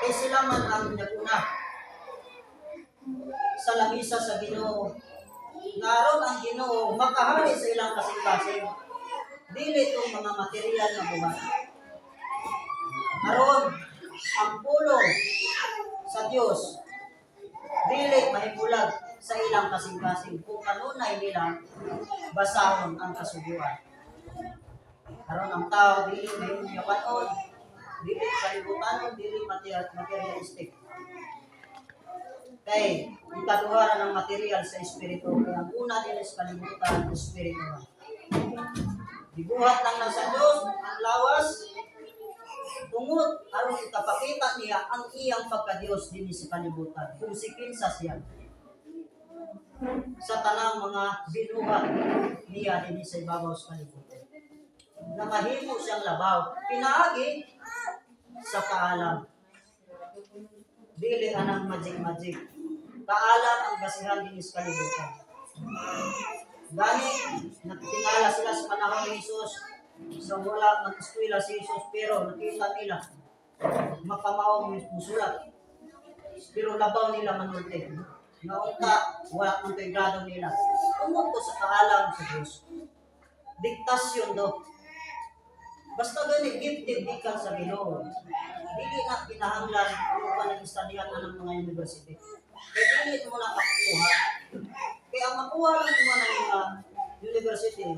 Kay sila man ang naguna sa lamisa sa Ginoo. Nga aron ang Ginoo makahari sa ilang kasing-kasing. Dili itong mga material na buhat. Aron ang pulong sa Dios dili mahibulag sa ilang kasing-kasing kung kanunay nila basahon ang kasuguan. Aron ang tao dili mahimong yawanon, dili kalibutanon, dili materialistic. Kay ikaduha ra ng material sa espiritu, kay ang una nila sa kalibutan, espiritu. Gibuhat lang na sa Dios ang lawas tungod aron ikapakita niya ang iyang pagka-Dios dinhi sa kalibutan, kung si kinsa siya sa tanang mga binuhat niya dinhi sa ibabaw sa kalibutan. Na mahimo siyang labaw pinaagi sa kaalam. Dili anang magic-magic. Kaalam ang basihan dinhi sa kalibutan. Gani, nagtingala sila sa panahon ni Jesus. So wala mag-eskwela si Jesus, pero nakita nila makamao musulat. Pero labaw nila manulti. Nga unta, wala man to'y grado nila. Tungod to sa kaalam sa Diyos. Diktasyon do. Basta gani gifted gikan sa Ginoo. Dili na kinahanglan ano pa nag-studyhan ng mga university. Kaya dili mo na makuha. Kaya ang makuha lang mo ng mga university,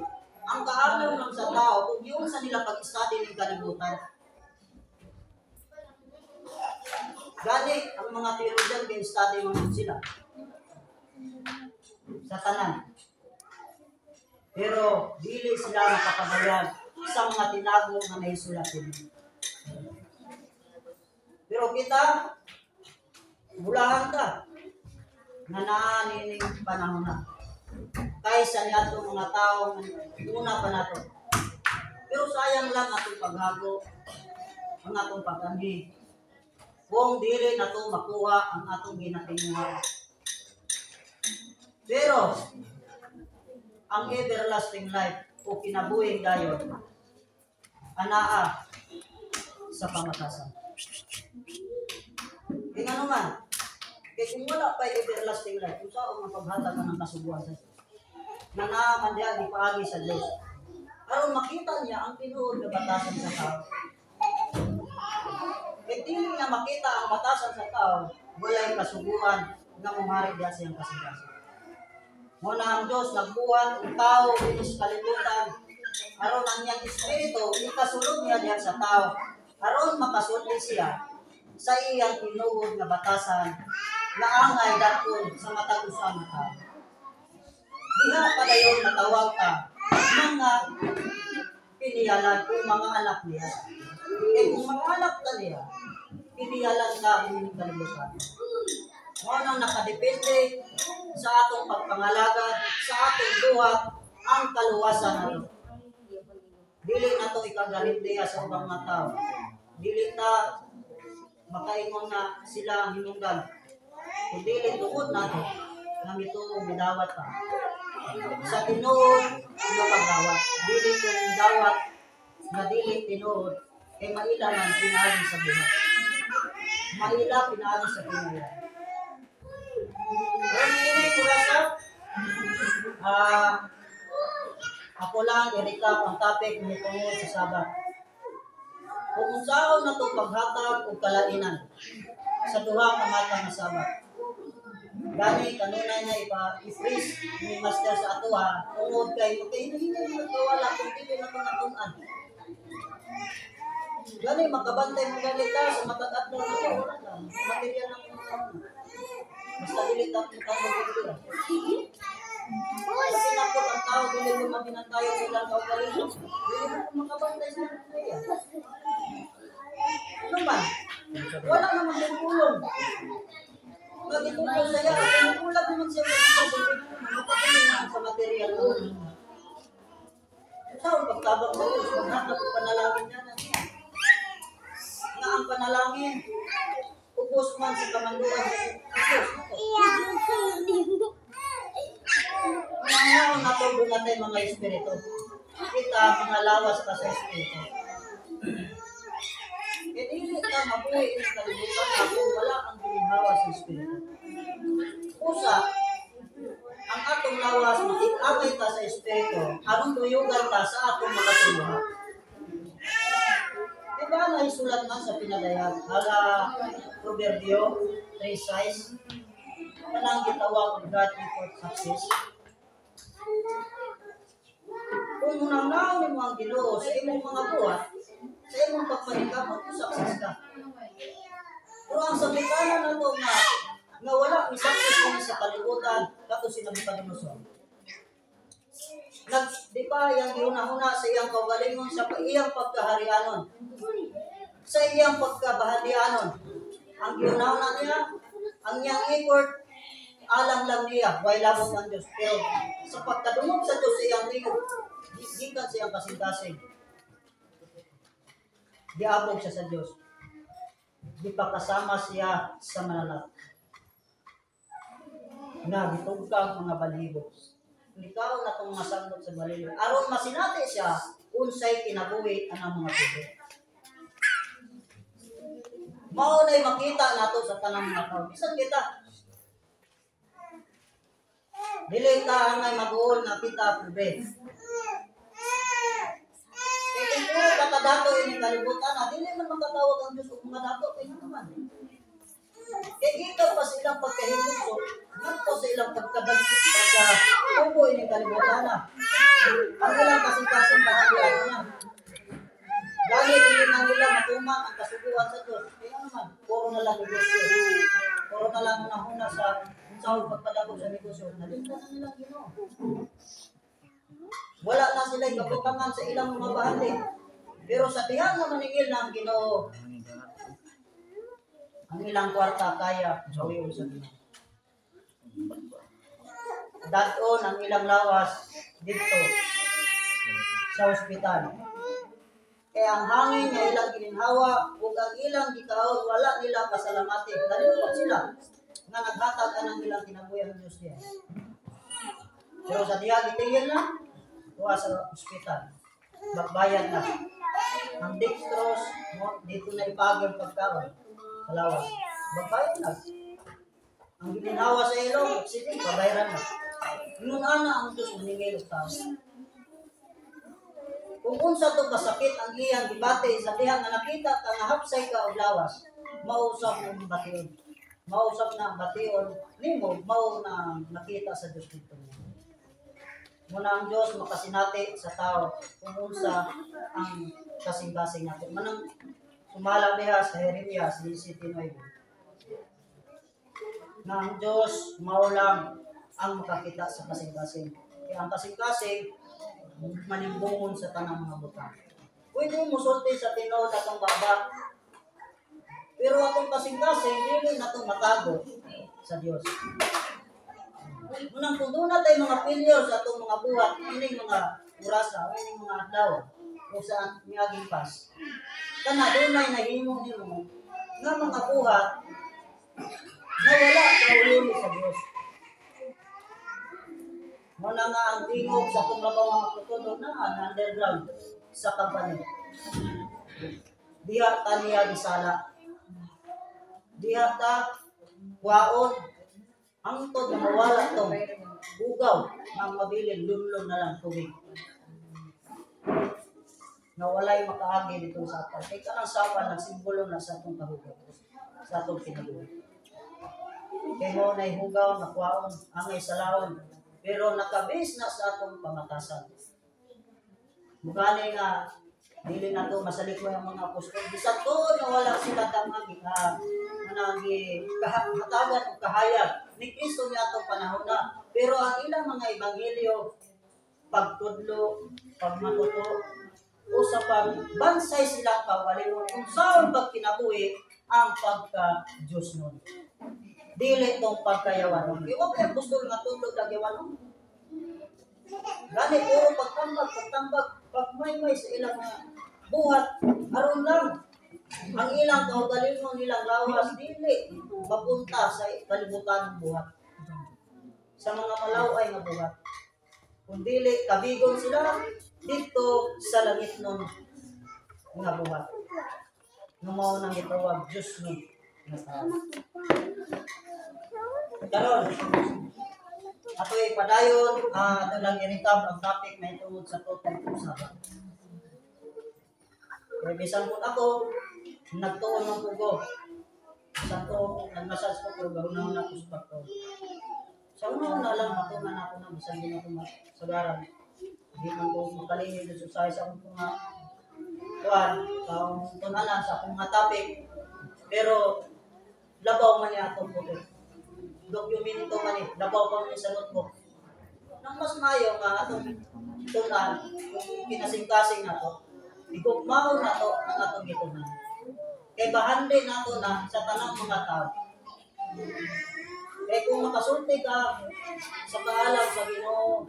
ang kaalam lang sa tao kung yun sa nila pag-study ng kalibutan. Gani, ang mga theologian, kaya study man sila sa tanan. Pero dili sila makapagayag sa mga tinago nga nahisulat dinhi. Pero kita, bulahan ta nga naa niining panahon na kaysa niadtong mga tao una pa nato. Pero sayang lang atong paghago, ang atong pag-anhi, kung dili nato makuha ang atong ginatinguha. Pero ang everlasting life o kinabuhing dayon anaa sa pamatasan. Kaya nga naman, kaya kung wala pa everlasting life, kung saan ang paghatag ka ng kasuguan sa Diyos, na naaman diha gipaagi sa Diyos, aron makita niya ang tinuod na batasan sa tao. Kaya dili niya makita ang batasan sa tao, walay kasuguan nga muhari diha sa iyang kasing-kasing. Muna ang Diyos nagbuhat og tao dinhi sa kalibutan aron ang iyang espiritu ikasulod niya diha sa tao aron makasulti siya sa iyang tinuod nga batasan nga angay dakon sa matag usa nga tao. Diha padayon matawag ka mga piniyalan o mga anak niya. Kay kung mga anak ka niya, piniyalan ka ining kalibutan. Mao nang nakadepende sa atong pagpangalagad, sa atong buhat, ang kaluwasan nato. Dili nato ikagarintiya sa ubang mga tao. Dili ta makaingon nga sila ang hinungdan. Kung dili tungod nato nga mituo, midawat ta sa tinuod nga pagdawat. Dili kung dawat nga dili tinuod, kay maila man pinaagi sa buhat. Maila pinaagi sa pinaagi. Pero ini kurasa, ako lang i-recap ang topic ni tungod sa Sabat. Kung unsaon na to paghatag og kalainan sa duha ka matang nga Sabat. Gani kanunay na ipa i-freeze ni master sa atoa tungod kay magkahinay magkawala kung dili na to natun-an. Gani makabantay mo gani ta sa matag adlaw na to, wala na material ng mga. Basta dili ta mutandog dili. Kasi napot ang tao, dili mo mabinantayo sa ilang kaugalingon. Dili mo makabantay sa iya. Ano man? Wala naman yung pulong. Nagitungkol sa iya, tumukulag naman siya sa sa material naman. Sa pagtabang sa Diyos, maghanap ang panalangin niya na niya. Nga ang panalangin, ubos man sa kamanduan sa Diyos. Mga nato natin mga espiritu. Kita mga lawas pa sa espiritu. Kaya dili ka mabuhi sa kalibutan na giginhawa sa espiritu. Usa, ang atong lawas makig-angay ta sa espiritu aron tuyugan ta sa atong mga tuluha. Di ba naisulat man sa pinadayag hala Proverbio 3:6, kanang gitawag og God effort success? Kung unang nimo ang Ginoo sa imong mga buhat, sa imong pagpaningkamot, success ka. Pero ang sabikanan nato nga nga wala ni success kini sa kalibutan kato si Nabucodonosor. Nag di ba yang gihuna-huna sa iyang kaugalingon, sa iyang pagkaharianon, sa iyang pagkabahalianon? Ang gihuna-huna niya, ang iyang effort alang lang niya, way labot ang Diyos. Pero sa pagkadungog sa Diyos sa iyang tingog, gikan sa iyang kasing-kasing, giabog siya sa Diyos. Di pa kasama siya sa manalat nga gitugkang mga balibo. Ikaw na itong masamot sa balibo. Aron masinati siya unsay kinabuhi anang mga tubo. Mao na'y makita nato sa tanang mga tao. Bisan kita, dili ta angay mag-uol nga kita pube. Kay kung puro ka kadato ini kalibutan na, dili man makatawag ang Diyos og mga dato kay naman. Kay gikan pa sa ilang pagkahimutso, ngadto sa ilang pagkadag pagka ini kalibutan na. Ang ilang kasing-kasing bahagyan na. Gani dili na nila matuman ang kasuguan sa Diyos. Kaya naman, puro na lang negosyo. Puro na lang hunahuna sa sa pagpadako sa negosyo. Nalimtan na nila Ginoo. Wala na sila kabutangan sa ilang mga bahali. Pero sa diha nga maningil na ang Ginoo, ang ilang kwarta kaya gawion sa Ginoo. Dad-on ang ilang lawas dito sa ospital. Kaya ang hangin nga ilang gininhawa ug ang ilang gikaon, wala nila pasalamati. Nalimot sila nga naghatag anang ilang kinabuhi ang Diyos diha. Pero sa diha gitingil na tuwa sa ospital. Magbayad na. Ang dextrose mo dito na ipagi ang pagkaon sa lawas. Magbayad na. Ang gininhawa sa ilong, sige, babayaran na. Ingon ana ang Diyos maningil og tao. Kung unsa to kasakit ang iyang gibati sa diha nga nakita ka nga hapsay ka og lawas, mausap mo ang bation. Mausap na ang bation nimo, mao na nakita sa Dios dito. Muna ang Dios makasinati sa tao kung unsa ang kasing-kasing nato. Manang sumala diha sa Jeremias 17:9 na ang Diyos mao lang ang makakita sa kasing-kasing. Kaya ang kasing-kasing manimbungon sa tanang mga butang. Pwede mo sulti sa tinuod atong baba. Pero atong kasing-kasing, dili na itong matago sa Diyos. Munang kung doon natin mga failure sa atong mga buhat, ining mga orasa, ining mga adlaw, o sa miaging pas, kana dunay nahimo nimo nga mga buhat na wala kaululi sa Diyos. Muna nga ang tingog sa atong labaw nga magtutudlo na ang underground sa company. Diha ta niya gisala. Diha ta kuhaon hangtod na mawala tong hugaw nga mabilin lunlon na lang tubig. Nga walay makaagi dito sa sapal. Kay kanang sapal nang simbolo na sa atong kahugaw, sa atong kinabuhi. Kay mao nay hugaw na kuhaon angay salaon, pero nakabase na sa atong pamatasan. Mugani nga dili na to masalikoy ang mga apostol. Bisan tuod nga wala sila damagi managi hatagan og kahayag ni Kristo ni atong panahon na. Pero ang ilang mga ebanghelyo, pagtudlo, pagmatuto, o sa pagbansay silang kaugalingon kung saan pagkinabuhi ang pagka Diyos nun. Dili tong pagkayawanon. Kaya wag kay apostol nga tudlo kagayawanon. Gani puro pagtambag, pagtambag, pagmaymay sa ilang mga buhat, aron lang ang ilang kaugalingon, nilang lawas dili mapunta sa kalibutan ng buhat. Sa mga malaway nga buhat. Kung dili kabigon sila dito sa langit nun nga buhat. Nga mao nang gitawag Diyos nun Nga tao. Karon, ato'y padayon, ato lang i-recap ang topic na itungod sa two types of Sabbath. Kaya bisan po ako, nagtuon ng pugo. Bisan ko, nag-massage ko, pero gahuna ako sa pagtuon. Sa una-una lang, matuman ako na, bisan din ako masagaran. Hindi man ko makalingin sa usahay sa akong mga kuan, sa akong tunalan, sa akong mga topic. Pero, labaw man niya atong puto. Dokumento man ni, labaw pa man ni sa notebook. Nang mas mayo nga atong tunan, kung kinasing-kasing nato, igugmaon nato ang atong gitunan. Kay bahandi nato na sa tanang mga tao. Kay kung makasulti ka sa kaalam sa Ginoo,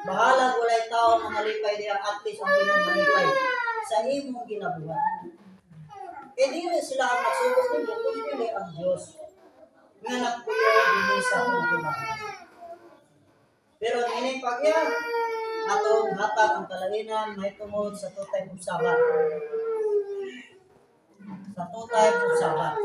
bahalag walay tao nga malipay diha, at least ang Ginoo malipay sa imong ginabuhat. Kay dili sila ang nagsugo nimo, kundi ang Dios nga nagpuyo dinhi sa atong. Pero niining pagya, atong hatag ang kalainan mahitungod sa two type of Sabbath. Sa two types of Sabbath.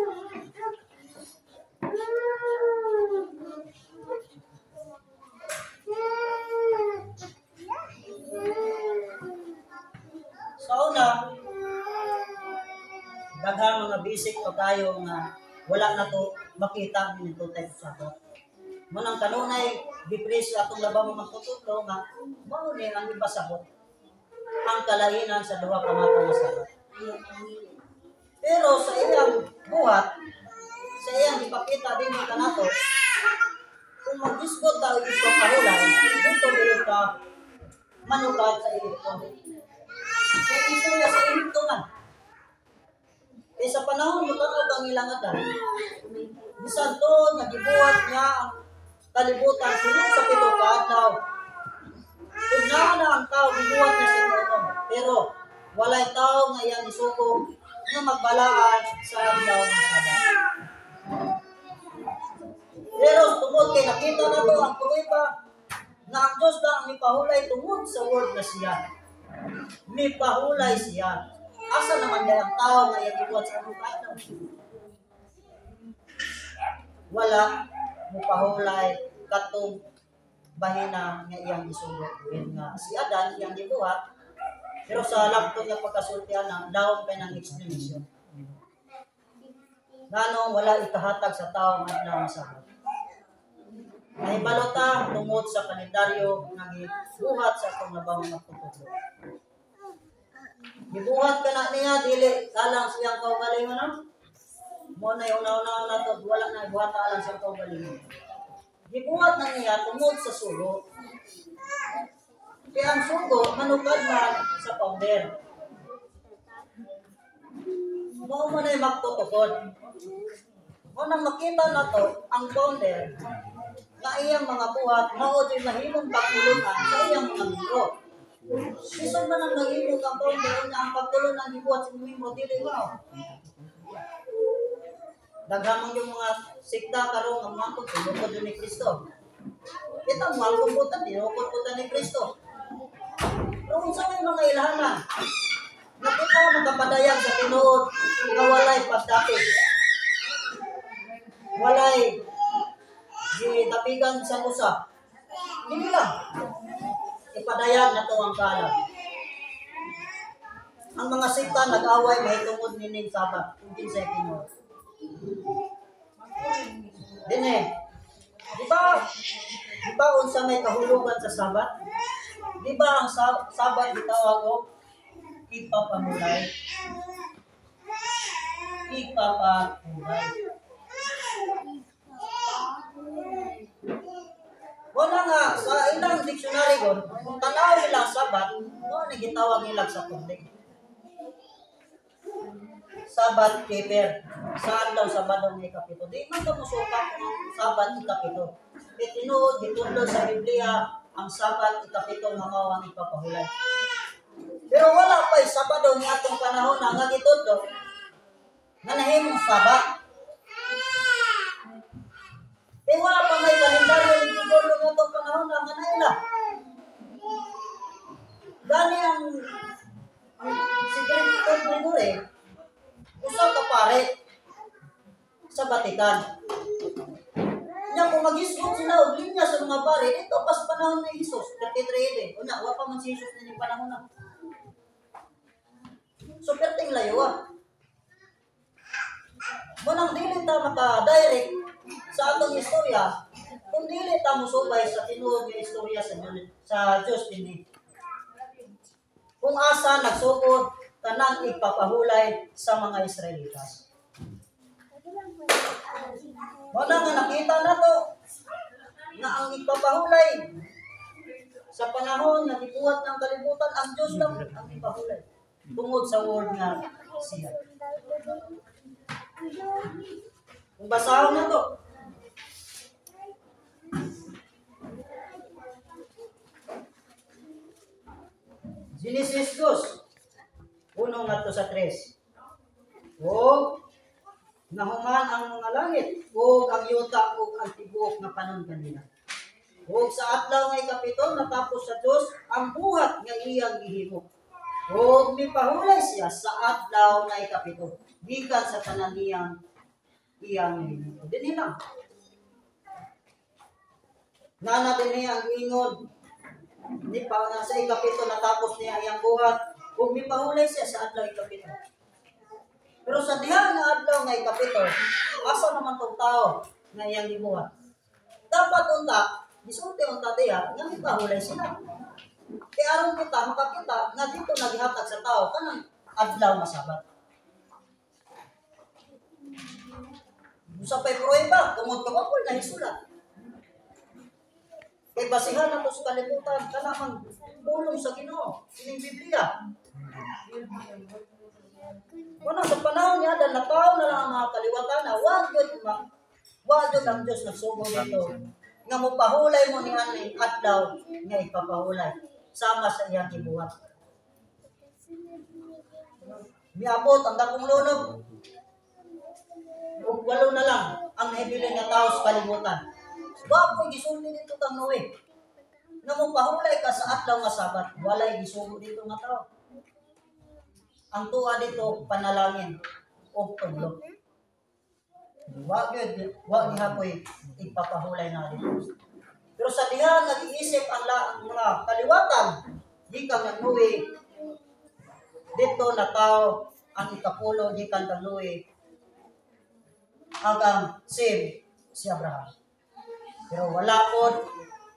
Sa una, daghang mga basic pa tayo nga wala na to makita ni two types of Sabbath. Manang kanunay gipres atong labaw mga magtutudlo nga mao ni ang gipasabot ang kalainan sa duha ka matang nga Sabat. Pero sa iyang buhat, sa iyang ipakita din kanato, kung magdisgot ta og ipapahulay, dito dili ka manukad sa Ehipto. Kay istorya sa Ehipto man. Kay sa panahon mo tanaw kang ilang adan, bisan to nga gibuhat niya ang kalibutan sulod sa 7 ka adlaw. Kung naa na ang tao, gibuhat niya sa ikaunong. Pero walay tao nga iyang isugo nga magbalaan sa adlaw ng Sabat. Pero tungod kay nakita na to ang pruweba nga ang Diyos na ang mipahulay tungod sa word na siya. Mipahulay siya. Asa naman niya ang tao nga iyang gibuhat sa anong adlaw? Wala mupahulay katong bahina nga iyang gisugo. Nga si Adan iyang gibuhat, pero sa laptop nga pagkasultian na dawon pa ng explanation. Ngano wala ikahatag sa tao nga adlaw nga Sabat. Nahibalo ta tungod sa kalendaryo nga gibuhat sa atong labaw nga magtutudlo. Gibuhat ka na niya dili alang siyang kaugalingon, no? Mo na una-una na to, wala na ibuhat alang siyang kaugalingon. Gibuhat na niya tungod sa sugo. Kaya ang sugo manukad man sa founder. Mao man ay magtutukod. Mo nang makita na to ang founder nga iyang mga buhat mao jud mahimong pagtulunan sa iyang mga miyembro. Lisod man ang mahimong ang founder nga ang pagtulunan gibuhat sa miyembro dili mao. Daghan man yung mga sikta karon nga moangkon tinukod ni Kristo. Kita moangkon po ta tinukod po ta ni Kristo. Pero unsa may mga ilhanan? Nakita makapadayag sa tinuod nga walay pagdapig. Walay gidapigan sa usa. Hindi lang. Ipadayag na to ang kaalam. Ang mga sikta nag-away mahitungod nining Sabat ug kinsay tinuod. Dine. Di ba unsa may kahulugan sa Sabat? Di ba ang Sabat gitawag og ipapahulay? Ipapahulay. Wala nga sa ilang dictionary gon, kung tanaw nila ang Sabat, mao ni gitawag nila sa tubig. Sabat keeper. Sa adlaw Sabado nga ikapito. Di man ka mosuka kung ang Sabat ikapito. Kay tinuod gitudlo sa Biblia ang Sabat ikapito nga mao ang ipapahulay. Pero wala pa'y Sabado ni atong panahon na nga gitudlo nga nahimong Sabat. Kay wala pa may kalendaryo ni gitudlo nga atong panahon na nga naila. Gani ang si Gregory usa ka pare. Sa Vatican. Nya kung maghisgot sila og linya sa mga pare, dito pas panahon ni Jesus, 33 AD. Una, wa pa man si Jesus nining panahon na. So, perting layo ah. Munang dili ta maka-direct sa atong istorya kung dili ta mosubay sa tinuod nga istorya sa Diyos dinhi. Kung asa nagsugod tanang igpapahulay sa mga Israelitas. Wala nga nakita nato nga ang igpapahulay sa panahon nga gibuhat ng kalibutan, ang Diyos lang ang ipahulay tungod sa word nga siya. Kung basahon na to, Genesis 2, 1 ngadto sa 3. O nahuman ang mga langit ug ang yuta ug ang tibuok nga panon kanila. Ug sa adlaw nga ikapito natapos sa Dios ang buhat nga iyang gihimo. Ug mipahulay siya sa adlaw nga ikapito gikan sa tanan niyang iyang gihimo. Dinhi lang. Nana dinhi ang ingon ni pa sa ikapito natapos niya ang iyang buhat ug mipahulay siya sa adlaw ikapito. Pero sa diha nga adlaw nga ikapito, asa naman tong tao nga iyang gibuhat? Dapat unta, gisulti unta diha nga mipahulay sila. Kay aron kita makakita nga dito nagihatag sa tao kanang adlaw nga Sabat. Usa pa'y pruweba, tungod ka pa nahisulat. Kay basihan na to sa kalibutan, kana mang pulong sa Ginoo, ining Biblia. Wala sa panahon niya, dahil natao na lang ang mga kaliwatan na wa gyud ang Diyos nagsugo dito nga mopahulay mo ni aning adlaw nga ipapahulay sama sa iyang gibuhat. Miabot ang dakong lunog ug walo na lang ang nahibilin nga tao sa kalibutan. Wa po'y gisulti dito kang Noe nga mopahulay ka sa adlaw nga Sabat, walay gisugo dito nga tao. Ang tuwa dito panalangin og tudlo. Wa gyud, wa gihapoy ipapahulay na dito. Pero sa diha nag-iisip ang mga kaliwatan gikan kang Noe, dito na tao ang ikapulo gikan kang Noe hanggang Sem si Abraham. Pero wala pod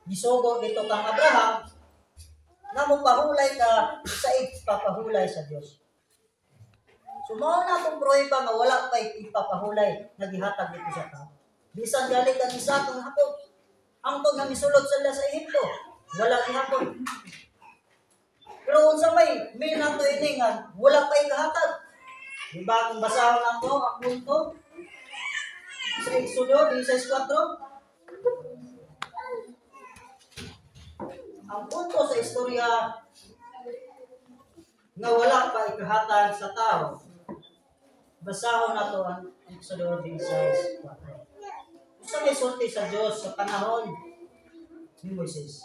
gisugo dito kang Abraham na mopahulay ka sa ipapahulay sa Dios. So mao na atong pruweba nga wala pa ipapahulay nga gihatag dito sa tao. Bisan galit ang isa kang hapon, hangtod nga misulod sila sa Ehipto, wala gihapon. Pero unsa may minato ini nga wala pa ikahatag. Diba kung basahon nato ang punto sa Exodo 16:4? Ang punto sa istorya nga wala pa ikahatag sa tao. Basahon nato ang Exodo 16:4. Usa may sulti sa Dios sa panahon ni Moises.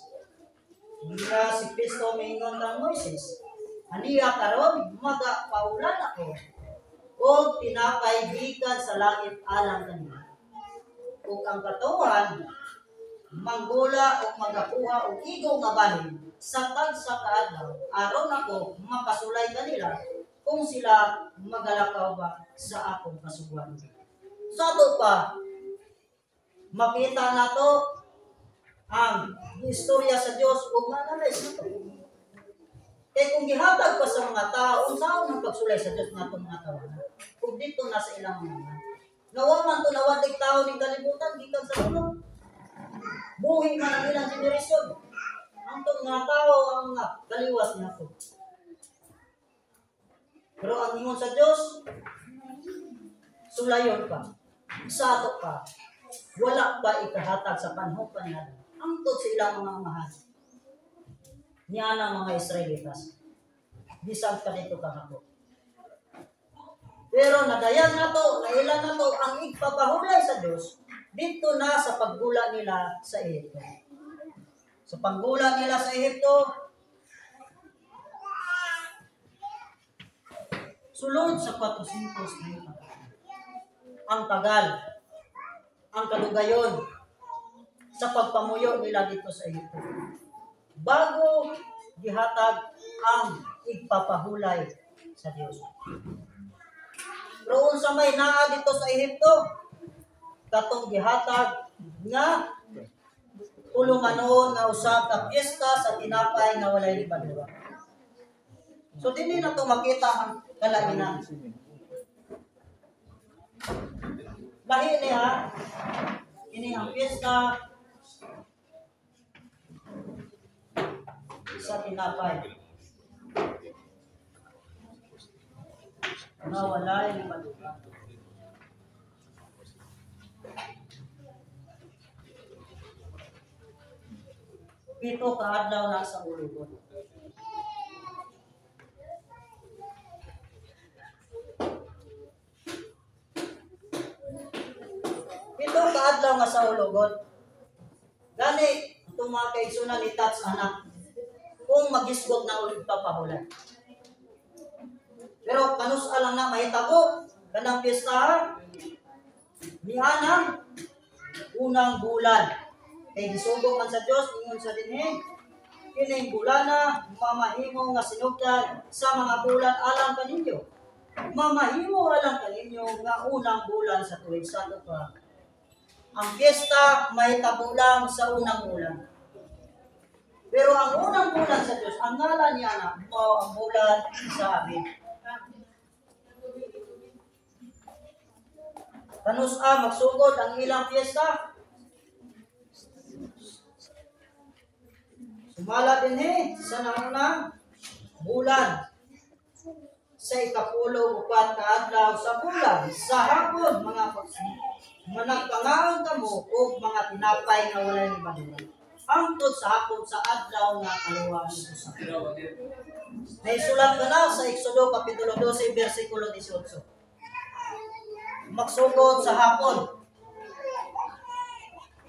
Nga si Kristo miingon kang Moises, aniya karon magapaulan ako og tinapay gikan sa langit alang kaniya. Ug ang katawhan manggula o magakuha og igo nga bahin sa tagsa ka adlaw aron ako makasulay kanila kung sila magalakaw ba sa akong kasuguan. Sa ato pa makita nato ang istorya sa Dios ug ma-analyze nato. Kay kung gihatag pa sa mga tao, unsaon ang pagsulay sa Dios natong mga tawo? Ug dito na sa ilang mga nawa man to nawadig tao ning kalibutan gikan sa ulo. Buhi man ang ilang generasyon. Ang tong mga tao ang mga kaliwas nato. Pero ang ingon sa Dios, sulayon pa, sa ato pa, wala pa ikahatag sa panahon pa niya. Hangtod sa ilang mga amahan. Niya ng mga Israelitas. Bisan pa dito kahapon. Pero nadayag nato, nailan nato ang igpapahulay sa Dios dito na sa paggula nila sa Ehipto. Sa panggula nila sa Ehipto, sulod sa 430. Ang tagal, ang kadugayon sa pagpamuyo nila dito sa Ehipto bago gihatag ang igpapahulay sa Dios. Pero unsa may naa dito sa Ehipto, katong gihatag nga tulumanon nga usa ka piyesta sa tinapay nga walay lebadura. So dinhi na to makita ang kalainan. Lahi niya ini ang piyesta sa tinapay nga walay lebadura. 7 ka adlaw na sa ulugon. 7 ka adlaw nga sa ulugon. Gani, itong mga kaigsunan ni Tats anak, kung magisgot na ulit papahulay. Pero kanus-a lang na mahitabo, kanang piyesta, ni anang unang bulan. Kay gisugo man sa Dios ingon sa dinhi, kining bulana mamahimo nga sinugdan sa mga bulan alang kaninyo. Mamahimo alang kaninyo nga unang bulan sa tuig sa tupa. Ang piyesta mahitabo lang sa unang bulan. Pero ang unang bulan sa Dios, ang ngalan niya na mao ang bulan sa Abib. Kanus-a magsugod ang ilang piyesta? Sumala dinhi sa naunang bulan sa 14 ka adlaw sa bulan sa hapon mga managpangaon kamo og mga tinapay nga walay lebadura. Hangtod sa hapon sa adlaw nga kaluwa sa. Naisulat ka na sa Exodo kapitulo 12 bersikulo 18. Magsugod sa hapon.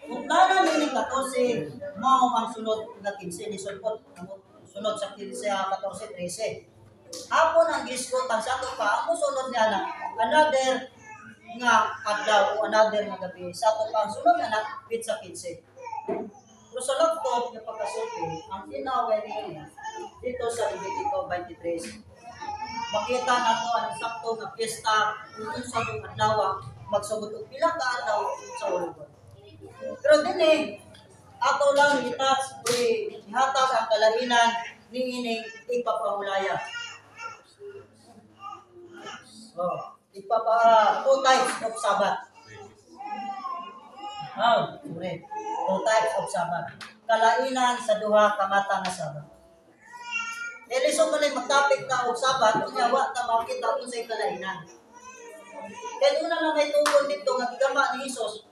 Kung tanan nining 14, mao ang sunod nga 15 ni sulpot, sunod sa 15, 14, 13. Hapon ang gisgot ang sa ato pa, ang sunod niya na another nga adlaw o another nga gabi. Sa ato pa ang sunod na na sa 15. Pero sa laptop nga pagkasulti, ang tinawag niya dito sa Levitico 23. Makita nato ang sakto nga piyesta kung unsa ang adlaw magsugod og pila ka adlaw sa ulugon. Pero dinhi ato lang itats o ihatag ang kalainan niining igpapahulaya. Oh, two types of Sabbath. Oh, sorry. 2 types of Sabbath. Kalainan sa duha ka mata nga Sabbath. Lisod man ay magtapik na og Sabbath unya wa ta makita unsay kalainan. Kay una na may tugon dito nga gigama ni Hesus.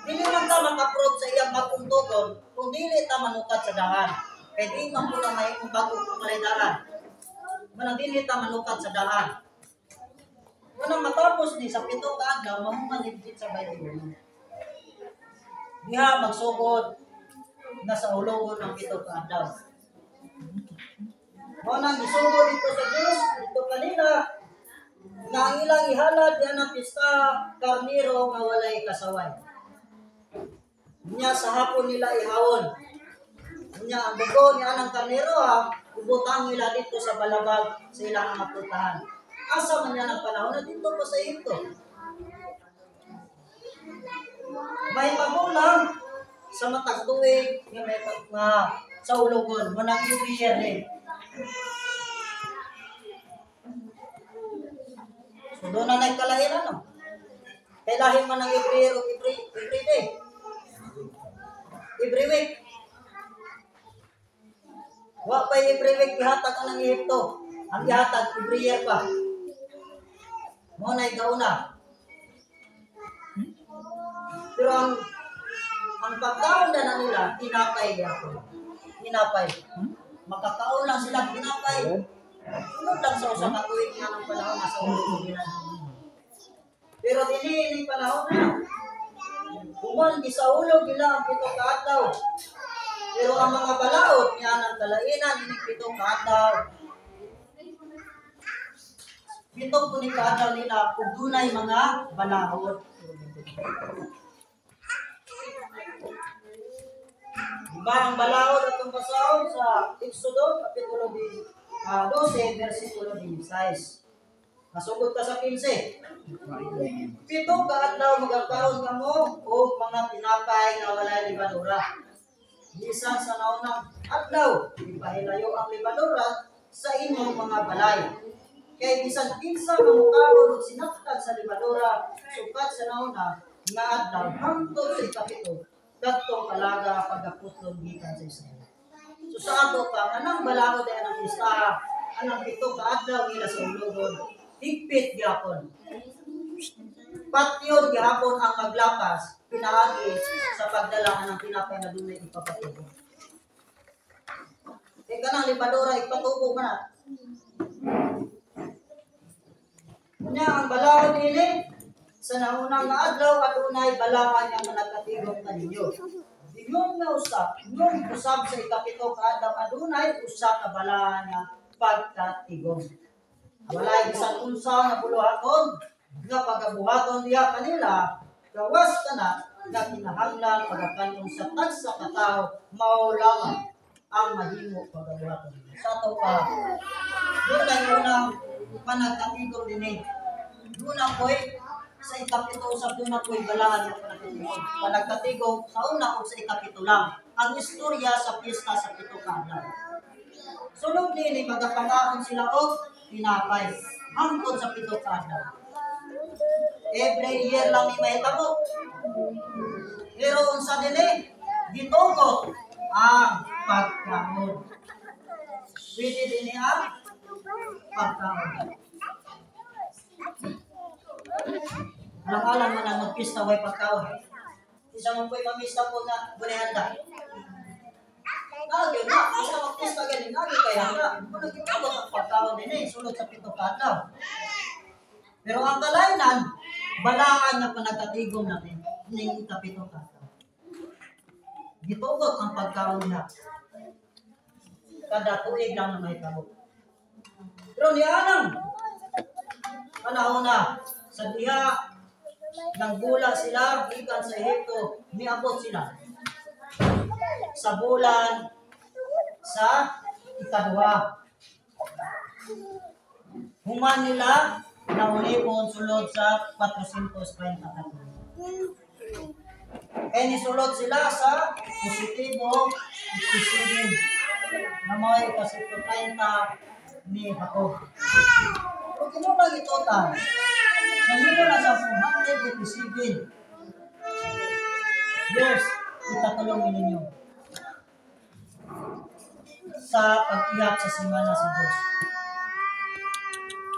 Dili man ta maka-prove sa iyang bagong tugon kung dili ta manukad sa daan. Kay di man po na may bago kung walay daan. Manang dili ta manukad sa daan. Unang matapos ni sa 7 ka adlaw mahuman higit sa 21. Diha magsugod na sa ulogon ng 7 ka adlaw. Mao nang gisugod dito sa Dios dito kanina nga ang ilang ihalad diha ng pista karniro nga walay kasaway. Nya sa hapon nila ihawon. Nya ang dugo niya ng karnero ha, ibutang nila dito sa balabag sa ilang mga putahan. Asa man niya ng panahon na dito pa sa Ehipto. May magulang sa matag tuig nga may nga sa ulogon mo nang every year ni. So doon na nagkalahiran no. Kay lahi man ang every year o every day. Every week. Wa pa every week ihatag ang Ehipto. Ang ihatag every year pa. Mao na ikauna. Pero ang pagkaon na nila, tinapay gyapon. Tinapay. Makakaon lang sila tinapay. Sunod lang sa usa ka tuig nga ng panahon nasa ulo nila. Pero dinhi ning panahon na human gisaulog nila ang 7 ka adlaw. Pero ang mga balaod niya ng kalainan ining 7 ka adlaw. Pito po ni kaadlaw nila ug dunay mga balahod. Diba ang balahod atong basahon sa Exodo kapitulo 12 versikulo 16. Masugod ka sa 15. 7 ka adlaw magakaon kamo og mga tinapay nga walay lebadura. Bisan sa naunang adlaw, ipahilayo ang lebadura sa inyong mga balay. Kay bisan kinsa nga mokaon og sinaptag sa lebadura sukat sa nauna nga adlaw hangtod sa ikapito, kadtong kalaga pagaputlon gikan sa Israel. So sa ato pa, anang balahod ay anang pista, anang 7 ka adlaw nila sa ulogon, higpit gyapon. Patyon gihapon ang maglapas, pinaagi sa pagdala anang tinapay na dunay ipapatubo. Kay kanang lebadura ipatubo man na. Unya ang balahod nini sa naunang nga adlaw adunay balahan nga managkatigom kaninyo. Ingon nga usab, ingon usab sa ikapito ka adlaw adunay usa ka balahan nga pagkatigom. Walay bisan unsa nga buluhaton nga pagabuhaton diha kanila, gawas kana nga kinahanglan pagakanon sa tagsa ka tawo, mao lamang ang mahimo pagabuhaton. Sa ato pa, dunay unang panagkatigom dinhi. Duna ko'y sa ikapito usab duna ko'y balahan nga panagkatigom. Panagkatigom sa una ug sa ikapito lang ang istorya sa piyesta sa 7 ka adlaw. Sulod nini magapangaon sila og tinapay hangtod sa 7 ka adlaw. Every year lang ni mahitabo. Pero unsa dinhi gitugot ang pagkaon. Pwede dinhi ang pagkaon. Alang-alang man ang magpista way pagkaon. Isa man po'y mamista po na gunehanda. Nagyo na, isa magpista ganin, nagyo kay handa. Kung nagitugot ang pagkaon din eh, sulod sa 7 ka adlaw. Pero ang kalaynan, balaan na panagkatigom natin, ning 7 ka adlaw. Gitugot ang pagkaon na. Kada tuig lang na may tabo. Pero nianang panahon na, sa diha nang gula sila gikan sa Ehipto, miabot sila sa bulan sa ikaduha. Human nila naulipon sulod sa 430 ka tuig. Kaya nisulod sila sa positibo 57 na may ikasito-trenta ni Jacob. Kung kinunang itotal, nahimo na sa 487 years, ikatulong ninyo sa pag-iyak sa simana sa Diyos.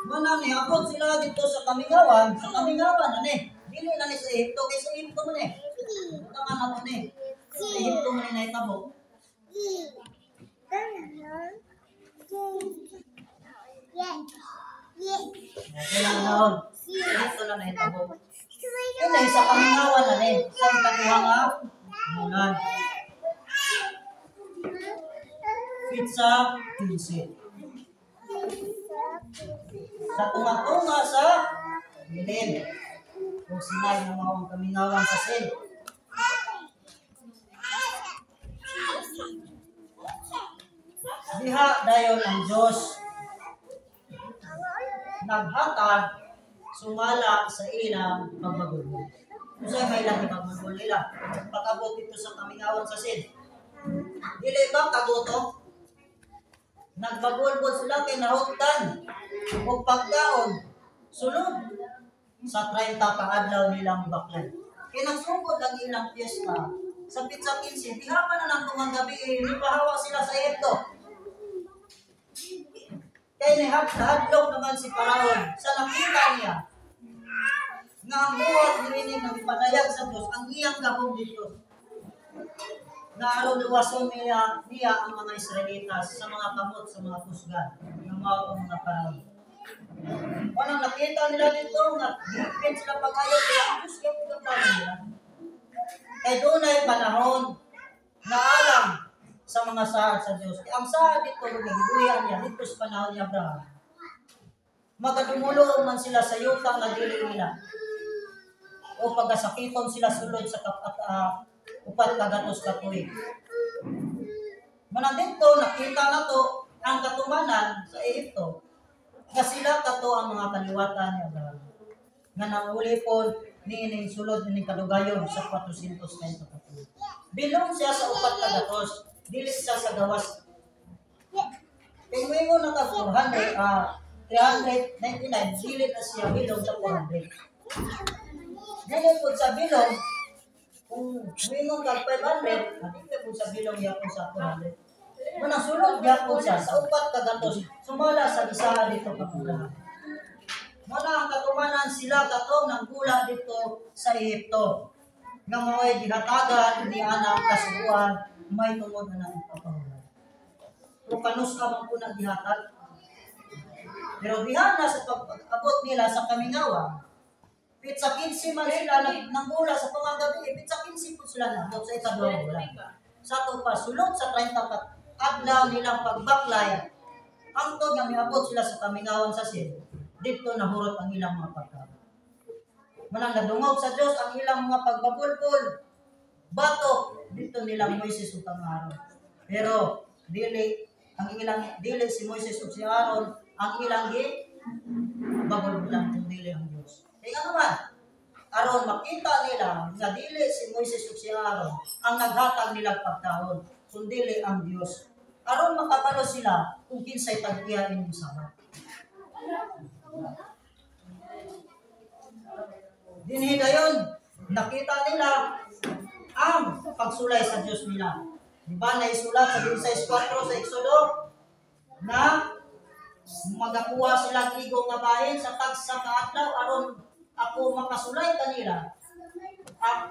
Muna niabot sila dito sa kamingawan, ani, dili na ni sa Ehipto, kay sa Ehipto man eh. Tama na to ni. Sa Ehipto man ni nahitabo. Kailangan naon. Sa Ehipto na nahitabo. Kaya sa kamingawan na ni, sa ikaduha nga bulan. Pizza 15. Sa tunga-tunga sa Belen. Kung sinay ng mga kamingawan sa Sin. Diha dayon ang Diyos naghatag sumala sa ilang pagbagulbol. Kung sa'yo may ilang pagbagulbol nila, pag-abot dito sa kamingawan sa Sin. Dili ba kagutom? Nagbagulbol sila kay nahutdan o pagkaon sulod sa 30 kaadlaw nilang baklay. Kay nagsugod ang ilang piyesta sa pizza 15, diha pa na lang tungang gabi, nipahawa sila sa Ehipto. Kay nihadlok naman si Paraon sa nakita niya nga ang buhat niini nga gipadayag sa Dios, ang iyang gahom dito. Na aron luwason niya ang mga Israelitas sa mga kamot sa mga kusgan ng mga Paraon. Walang nakita nila dito nga gipit sila pag-ayo kaya ang Diyos kaya plano nila. Kay dunay panahon na alam sa mga saad sa Diyos. Kaya ang saad dito, gibuhian niya dito sa panahon ni Abraham. Magadumulo man sila sa yuta nga dili nila. O pagasakiton sila sulod sa 400 ka tuig. Manang dito, nakita na to ang katumanan sa Ehipto nga sila kato ang mga kaliwatan ni Abraham nga nangulipon niining sulod nining kadugayon sa 430 ka tuig. Bilong siya sa 400, dili siya sa gawas. Kay moingon na ka 400, 399, dili na siya bilong sa 400. Dili po sa bilong, kung moingon ka 500, dili po sa bilong yapon sa 400. Manang sulod yapon siya sa 400, sumala sa gisaha dito kapulahan. Muna ang katumanan sila katong nanggula dito sa Ehipto nga mao'y gihatagan ni anang kasuguan may tungod anang ipapahulay. O kanus man po na gihatag. Pero diha na sa pag-abot nila sa kamingawan, pitsa 15 man sila nanggula sa pangagabi, pitsa 15 po sila naabot sa ikaduhang bulan. Sa ato pa, sulod sa 30 ka adlaw nilang pagbaklay, hangtod nga miabot sila sa kamingawan sa Sin, dito nahurot ang ilang mga pagkaon. Manang nadungog sa Dios ang ilang mga pagbabulbul, bato dito nila Moises ug ang Aaron. Pero dili ang ilang dili si Moises ug si Aaron ang ilang gi babulbulan kung dili ang Dios. Kaya nga naman, aron makita nila nga dili si Moises ug si Aaron ang naghatag nilang pagkaon, kundi ang Dios. Aron makabalo sila kung kinsay tag-iya inyong sabat. Dinhi dayon, nakita nila ang pagsulay sa Dios nila. Di ba naisulat sa 16:4 sa Exodo na magakuha sila igo nga bahin sa tagsa ka adlaw aron ako makasulay kanila ang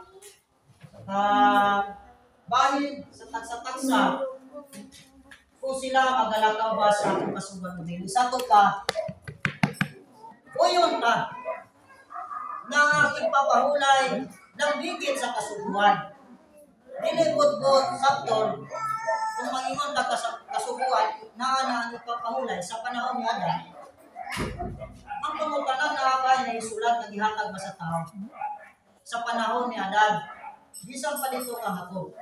bahin sa tagsa-tagsa kung sila magalakaw ba sa akong kasugan o dili. Sa ato pa, uyon ta na ang ipapahulay ng bigit sa kasuguan. Dili budbud sabton kung mangingon ka kasuguan naa na ang ipapahulay sa panahon ni Adam. Ang pangutana na kay naisulat nga gihatag ba sa tao sa panahon ni Adam, bisan pa dito kang Jacob,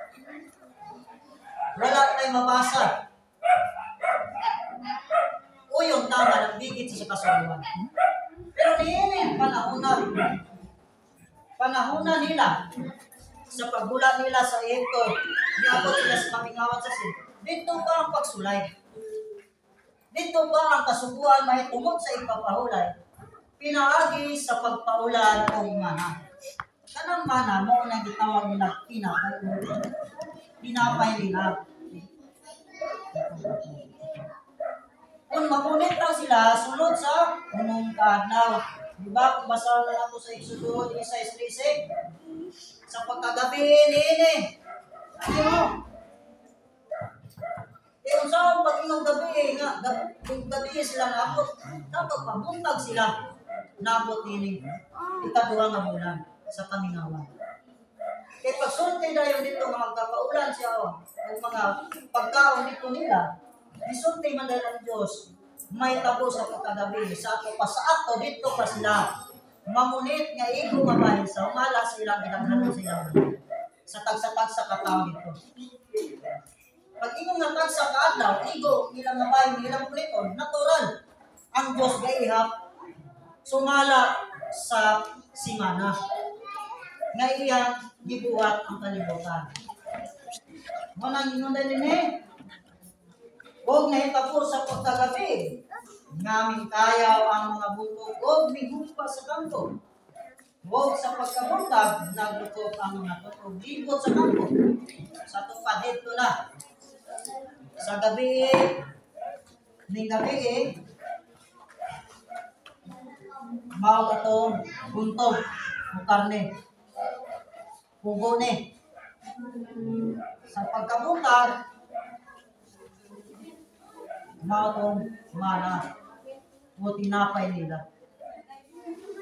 wala tay mabasa. Uyon tama ng bigit sa kasuguan. Pero niini panahon na nila sa pagbula nila sa Ehipto, niabot sila sa kamingawan sa Sin. Dito pa ang pagsulay. Dito pa ang kasuguan mahitungod sa ipapahulay. Pinaagi sa pagpaulan o mana. Kanang mana mao na gitawag nila tinapay. Tinapay nila. Kung magunit lang sila, sulod sa unong kaadlaw. Di ba? Kung basahan na ako sa Exodo 16:13, sa pagkagabi niini. Ano? Eh, unsa ang pag-ingong gabi nga, kung gabi sila naabot, dato pa, buntag sila naabot niini ikaduha nga bulan sa kamingawan. Kaya pagsulti na yun dito, mga magkapaulan siya, o mga pagkaon dito nila, isulti man dahil ang Diyos, may tabo sa pagkagabi, sa ato pa sa ato, dito pa sila, mamunit nga igo nga bahin sa umala silang ginaghanon sila sa tagsa-tagsa katao dito. Pag ingon nga tagsa kaadlaw, igo ilang nga bahin ilang muniton, natural ang Diyos gaihap sumala sa simana nga iyang gibuhat ang kalibutan. Mo nang ingon din eh, og nahitabo sa pagkagabi, ngaming kayaw ang mga butog og migumpa sa kampo. Og sa pagkabuntag, naglukop ang mga tutog libot sa kampo. Sa tupad dito na. Sa gabi, ning gabi, mao katong buntog o karne. Pugo ni. Sa pagkabuntag, mao tong mana o tinapay nila.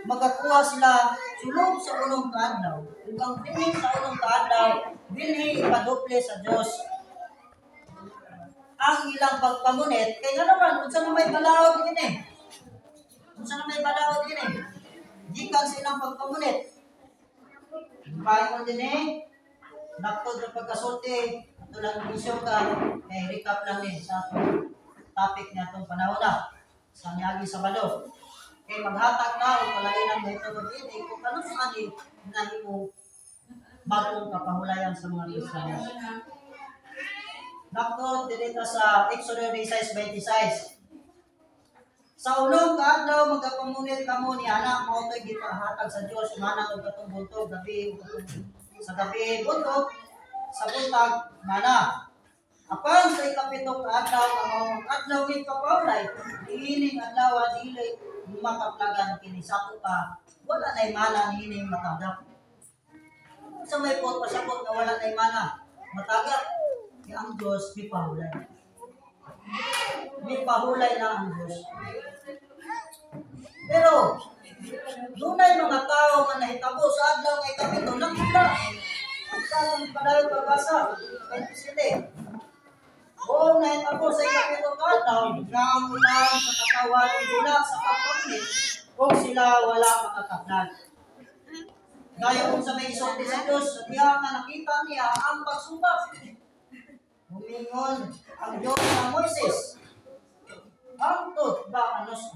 Magakuha sila sulod sa unong kaadlaw. Ug ang bilhin sa unong kaadlaw, bilhin ipadoble sa Dios. Ang ilang pagpamunit, kay nga naman, unsa na may balaod niini. Unsa na may balaod ini? Gikan sa ilang pagpamunit. Paingon din eh, naktod ng pagkasulti, ato lang isyo ka, eh, recap lang ni sa atong topic niya atong panahon na, sa niagi Sabado. Kay maghatag na o kalain ang mahitungod ini kung kanus-a ani nahimo bagong kapahulayan sa mga Kristiyano. Naktod dinita sa Exodo 16:26. Sa unong kaadlaw magapamunit kamo ni anak, mao to'y gipahatag sa Dios mana og katong buntog gabi ug katong sa gabi buntog, sa buntag mana. Apan sa ikapito ka adlaw nga mao ang adlaw ni kapahulay, niining adlaw dili makaplagan kini. Sa ato pa, wala nay mana niining matagap. Sa may pot pasabot nga wala nay mana matagap, kay ang Dios mipahulay. Mipahulay na ang Dios. Pero dunay mga tao nga nahitabo sa adlaw nga ikapito nang wala. Ang taong padayon pagbasa, 27. Oo, nahitabo sa ikapito ka adlaw nga ang ulan sa katawan gula sa pagpamunit ug sila wala makakaplan. Gaya kung sa may isulti sa Diyos, sa diha nga nakita niya ang pagsubak. Humingon ang Diyos sa Moises, "Hangtod ba kanus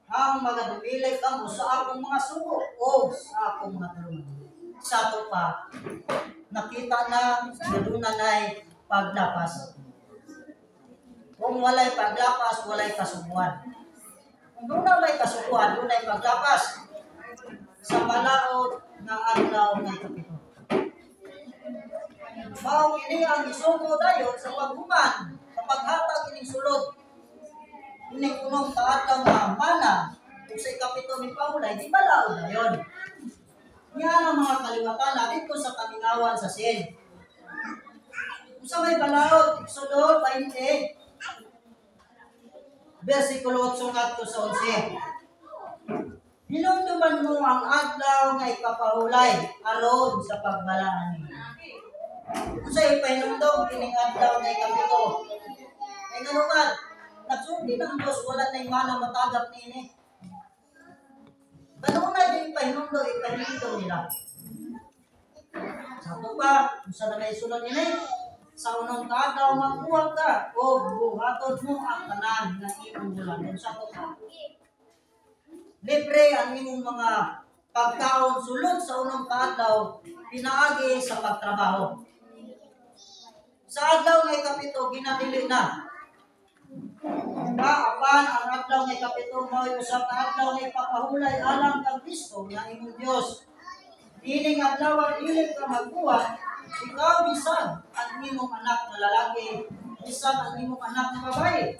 ang magadumili kamo sa akong mga sugo o sa akong mga tulungan?" Sa ato pa, nakita na nga duna nay paglapas. Kung walay paglapas, walay kasuguan. Kung doon may kasuguan, doon ay paglapas sa balaod nga adlaw nga ikapito. Mao ini ang isugo dayon sa paghuman, sa paghatag ining sulod. Ining unong kaadlaw nga mana, ug sa ikapito ni pahulay, di balaod dayon. Niya ang mga kaliwatan dito sa kamingawan sa Sin. Unsa may balaod? Exodo 20, versikulo 8 ngadto sa 11. "Hinumduman mo ang adlaw nga ikapahulay aron sa pagbalaan niya." Unsa ipahinumdum kining adlaw nga ikapito? Kay ngano man, nagsulti ng Diyos, wala na mana matagap niini. Kanunay din ipahinumdum, ipahinumdum nila. Sa ato pa, unsa na may sulod ini? Sa unong kaadlaw magbuhat ka o buhaton mo ang tanan nga imong buhaton. Sa ato pa, libre ang imong mga pagkaon sulod sa unong kaadlaw pinaagi sa pagtrabaho. Sa adlaw nga ikapito, ginadili na. Apan ang adlaw nga ikapito mao'y usa ka adlaw nga ipapahulay alang kang Kristo nga imong Dios. Ining adlaw dili ka magbuhat, ikaw bisan ang imong anak nga lalaki, bisan ang imong anak nga babae,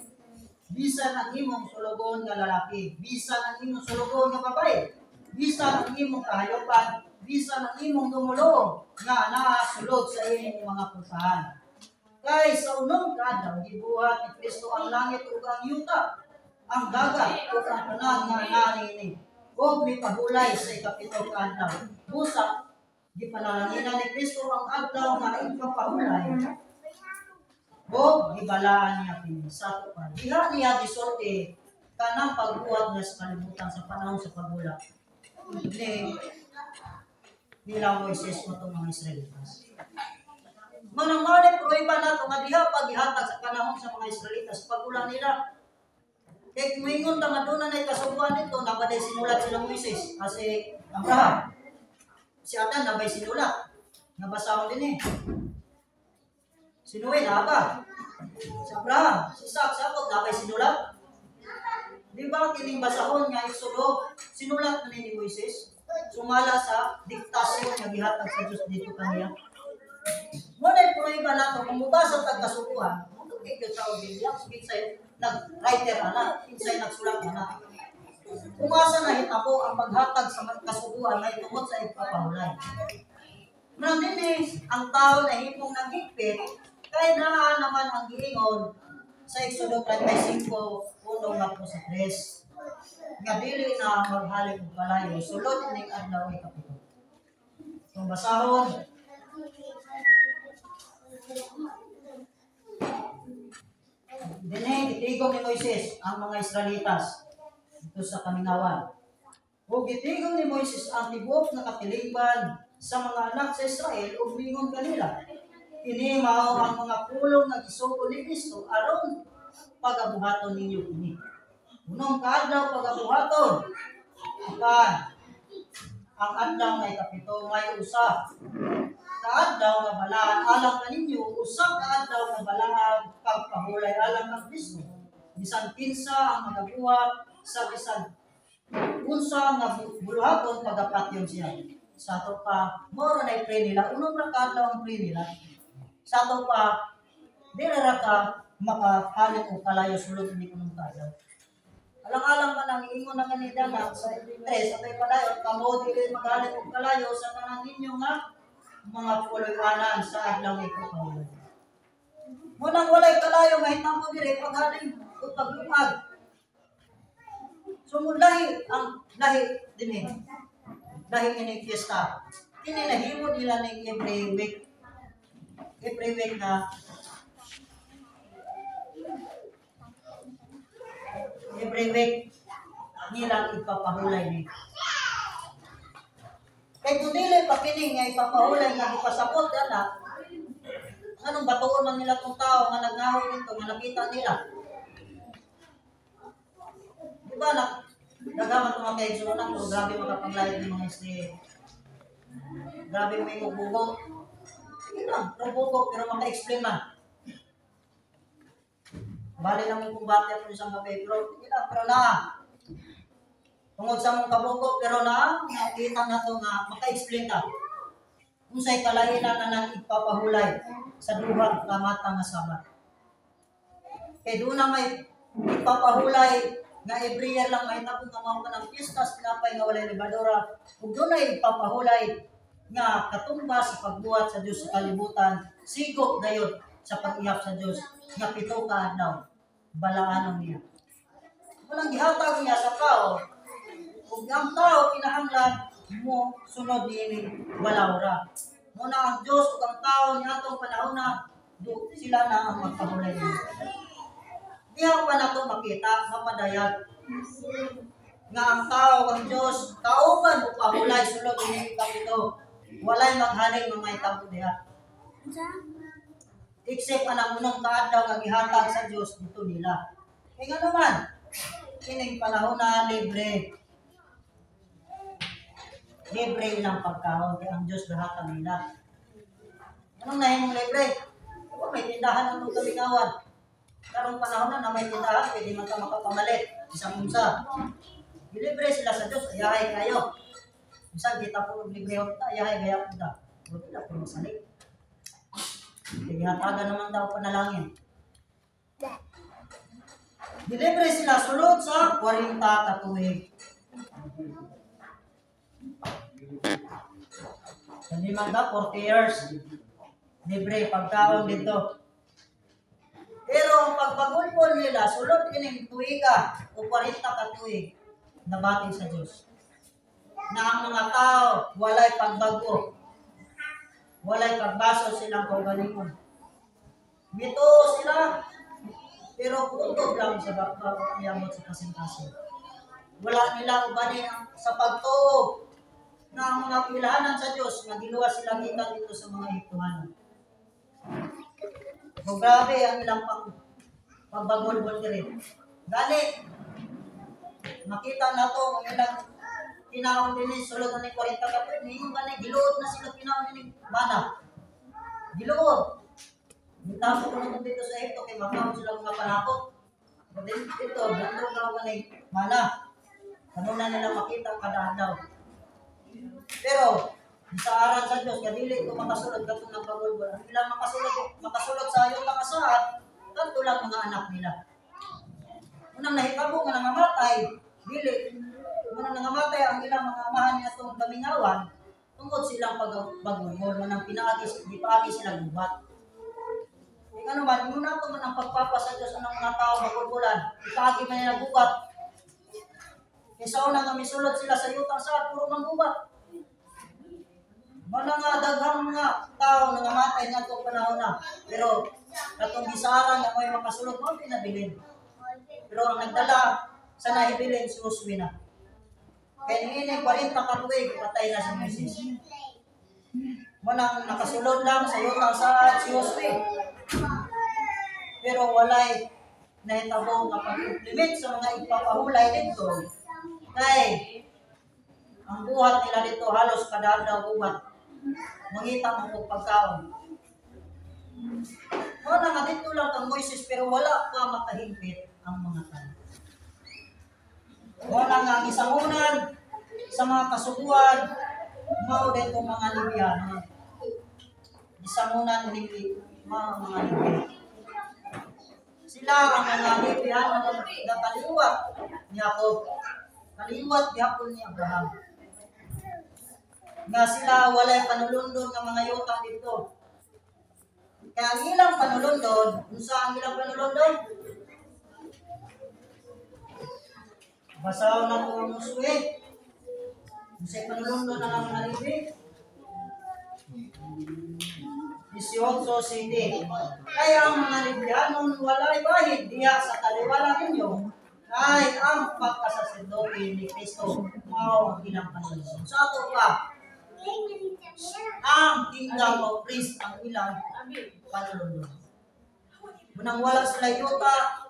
bisan ang imong sulugoon nga lalaki, bisan ang imong sulugoon nga babae, bisan ang imong kahayopan, bisan ang imong dumuluong nga naa sulod sa imong mga pultahan. Kay sa unong kaadlaw gibuhat ni Kristo ang langit ug ang yuta, ang dagat ug ang tanan nga naa niini, ug mipahulay sa ikapito ka adlaw. Busa gipanalanginan ni Kristo ang adlaw nga ipapahulay ug gibalaan niya kini. Sa ato pa, diha niya gisulti kanang pagbuhat niya sa kalibutan sa panahon sa paghula ni nila Moises mo mga Israelitas. Manang mao ni pruweba nato nga diha paghihatag sa panahon sa mga Israelitas paghula nila. Kay moingon ta nga doon na kasuguan nito, nabaday sinulat sila Moises kasi Abraham. Si Adan nabay sinulat. Nabasahon din eh. Si Noe naba. Si Abraham, si Isaac, si Jacob nabay sinulat. Di ba kining basahon nga Exodo, sinulat na ni Moises? Sumala sa diktasyon nga gihatag sa Dios dito kaniya. Mo na pruweba nato kung mubasa tag kasuguan, mo kay gyud sa Biblia, kinsay nag-writer ana, kinsay nagsulat ana. Kung asa nahitabo ang paghatag sa kasuguan ay tungod sa ipapahulay. Murang dinhi ang tao na himong nagigpit kay naa naman ang giingon sa Exodo 35, 1 ngadto sa 3 nga dili na maghalik og kalayo sulod ining adlaw ikapito. Kung basahon, dinhi gitigom ni Moises ang mga Israelitas. Dito sa kamingawan. Ug gitingog ni Moises ang tibuok nga katilingban sa mga anak sa Israel ug miingon kanila, "Kini mao ang mga pulong nga gisugo ni Kristo aron pagabuhaton ninyo kini. Unong kaadlaw pagabuhaton. Apan ang adlaw nga ikapito may usa ka adlaw nga balaan alang kaninyo, usa ka adlaw nga balaan pagpahulay alang kang Kristo. Bisan kinsa ang magabuhat sa bisan unsa nga buluhaton, pagapatyon siya." Sa ato pa, mao ra nay pre nila, unom ra ka adlaw ang pre nila. Sa ato pa, dili ra ka makahalin o kalayo sulod ini unong kaadlaw. Alang-alang man ang iingon na kanila na sa tres atay padayon, kamo dili maghalin og kalayo sa tanan ninyo nga mga puloy-anan sa adlaw nga ipapahulay. Munang walay kalayo mahitabo diri paghalin o paglungag. So lahi ang lahi dinhi. Lahi ini fiesta. Kini nahimo nila ning every week. Every week na every week nilang ipapahulay ni. Kay kung dili pa kini nga ipapahulay nga ipasabot ana, anong batuon man nila tong tao nga nagngahoy nito nga nakita nila? Di ba na daghan man mga kaigsuonan, pero grabe makapanglayad ni mga isli. Grabe may bugo. Sige lang, pero bugo, pero maka-explain man. Bali lang yung kumbate ako isang gabi, pero sige lang, pero na. Tungod sa mong kabugo, pero na, nakita na to nga, maka-explain ta. Kung sa'y kalainan na nang ipapahulay sa duha ka mata nga Sabat. Kay doon na may ipapahulay nga every year lang mahitabo nga mao ka ng piyesta sa tinapay nga walay lebadura, ug doon ay ipapahulay nga katumba sa pagbuhat sa Dios sa kalibutan, sigo gayud sa pag-ihap sa Dios nga 7 ka adlaw balaanon niya. Walang gihatag niya sa tao, ug ang tao kinahanglan mo sunod niini balawra. Muna ang Dios ug ang tao niadtong panahon na do, sila na ang magpahulay niya. Diha pa nato makita, mapadayag nga ang tao ang Dios kauban mo pahulay sulod ini kapito. Walay maghaling mga mahitabo diha. Except anang unong kaadlaw nga gihatag sa Dios dito nila. Kay nga naman, kining panahon na libre. Libre ilang pagkaon kay ang Dios gahatag nila. Anong nahimong libre? Diba may tindahan ang kamingawan. Karong panahon na may tindahan, pwede man ka makapamalit isang unsa. Gilibre sila sa Dios, ayahay kayo. Bisan kita po libre ta, ayahay gaya po ta. Buti na po masalig. Kaya gihatagan naman daw panalangin. Gilibre sila sulod sa 40 ka tuig. Hindi man ka 40 years. Libre pagkaon dito. Pero ang pagbagulpol nila, sulod kining tuiga o 40 ka tuig, nabati sa Diyos. Na ang mga tao walay pagbago, walay pagbaso silang kaugalingon. Mituo sila, pero puntod lang sa bakbak sa kasing-kasing. Wala nila ubanin sa pagtuo na ang mga pilahanan sa Diyos nga giluwas sila gikan dito sa mga Ehiptohanon. So, grabe ang ilang pagbagulbol diri. Gani, makita na to ang ilang kinaon dinhi sulod na ni 40 ka tuig, ningon gani giluod na sila kinaon dinhi mana. Giluod. Mitapok ko nung dito sa Ehipto kay makaon sila mga panakot. Dito, gandong na gani mana. Kanuna nila makita kada adlaw. Pero sa aral sa Dios kadili ko makasulod katong nagpagulbol. Ang ilang makasulod sa ayong nakasaad, kadto lang mga anak nila. Unang nahitabo nga nangamatay, dili unang nangamatay ang ilang mga amahan niya atong kamingawan tungod silang pagbagulbol manang pinaagi gipaagi sila gubat. Kay ngano man muna to man ang pagpapa sa Dios anang mga tao magulbulan, ipaagi man nila gubat. Kay sa una nga misulod sila sa yutang saad puro man gubat. Wala nga daghang mga tao nangamatay ngadtong panahon na. Pero katong gisaran nga may makasulod mao pinabilin. Pero ang nagdala Sa nahibilin si Josue na. Kaya niini 40 ka tuig patay na si Moises. Manang nakasulod lang sa yuta sa si Josue. Pero walay nahitabo nga pag-implement sa mga ipapahulay dito. Kay ang buhat nila dito halos kada adlaw buhat. Mangita mo og pagkaon. Mao na nga dito lang kang Moises pero wala pa makahimpit ang mga tao. Mao na nga ang isangunan sa mga kasuguan mao dito mga Libyano. Isangunan ni mga Libya. Sila ang mga Libyano nga kaliwat ni Jacob. Kaliwat gihapon ni Abraham. Nga sila walay panulundon nga mga yuta dito. Kaya ang ilang panulundon, unsa ang ilang panulundon? Basaw na po ang Josue. Unsay panulundon na ang mga Levi? 18 city. Kaya ang mga Libyanon walay bahid diha sa kaliwala ninyo ay ang pagkasaserdote ni Kristo mao ang ilang panulundon. Sa ato pa, ang kingdom of priests ang ilang panulundon. Munang wala sila yuta,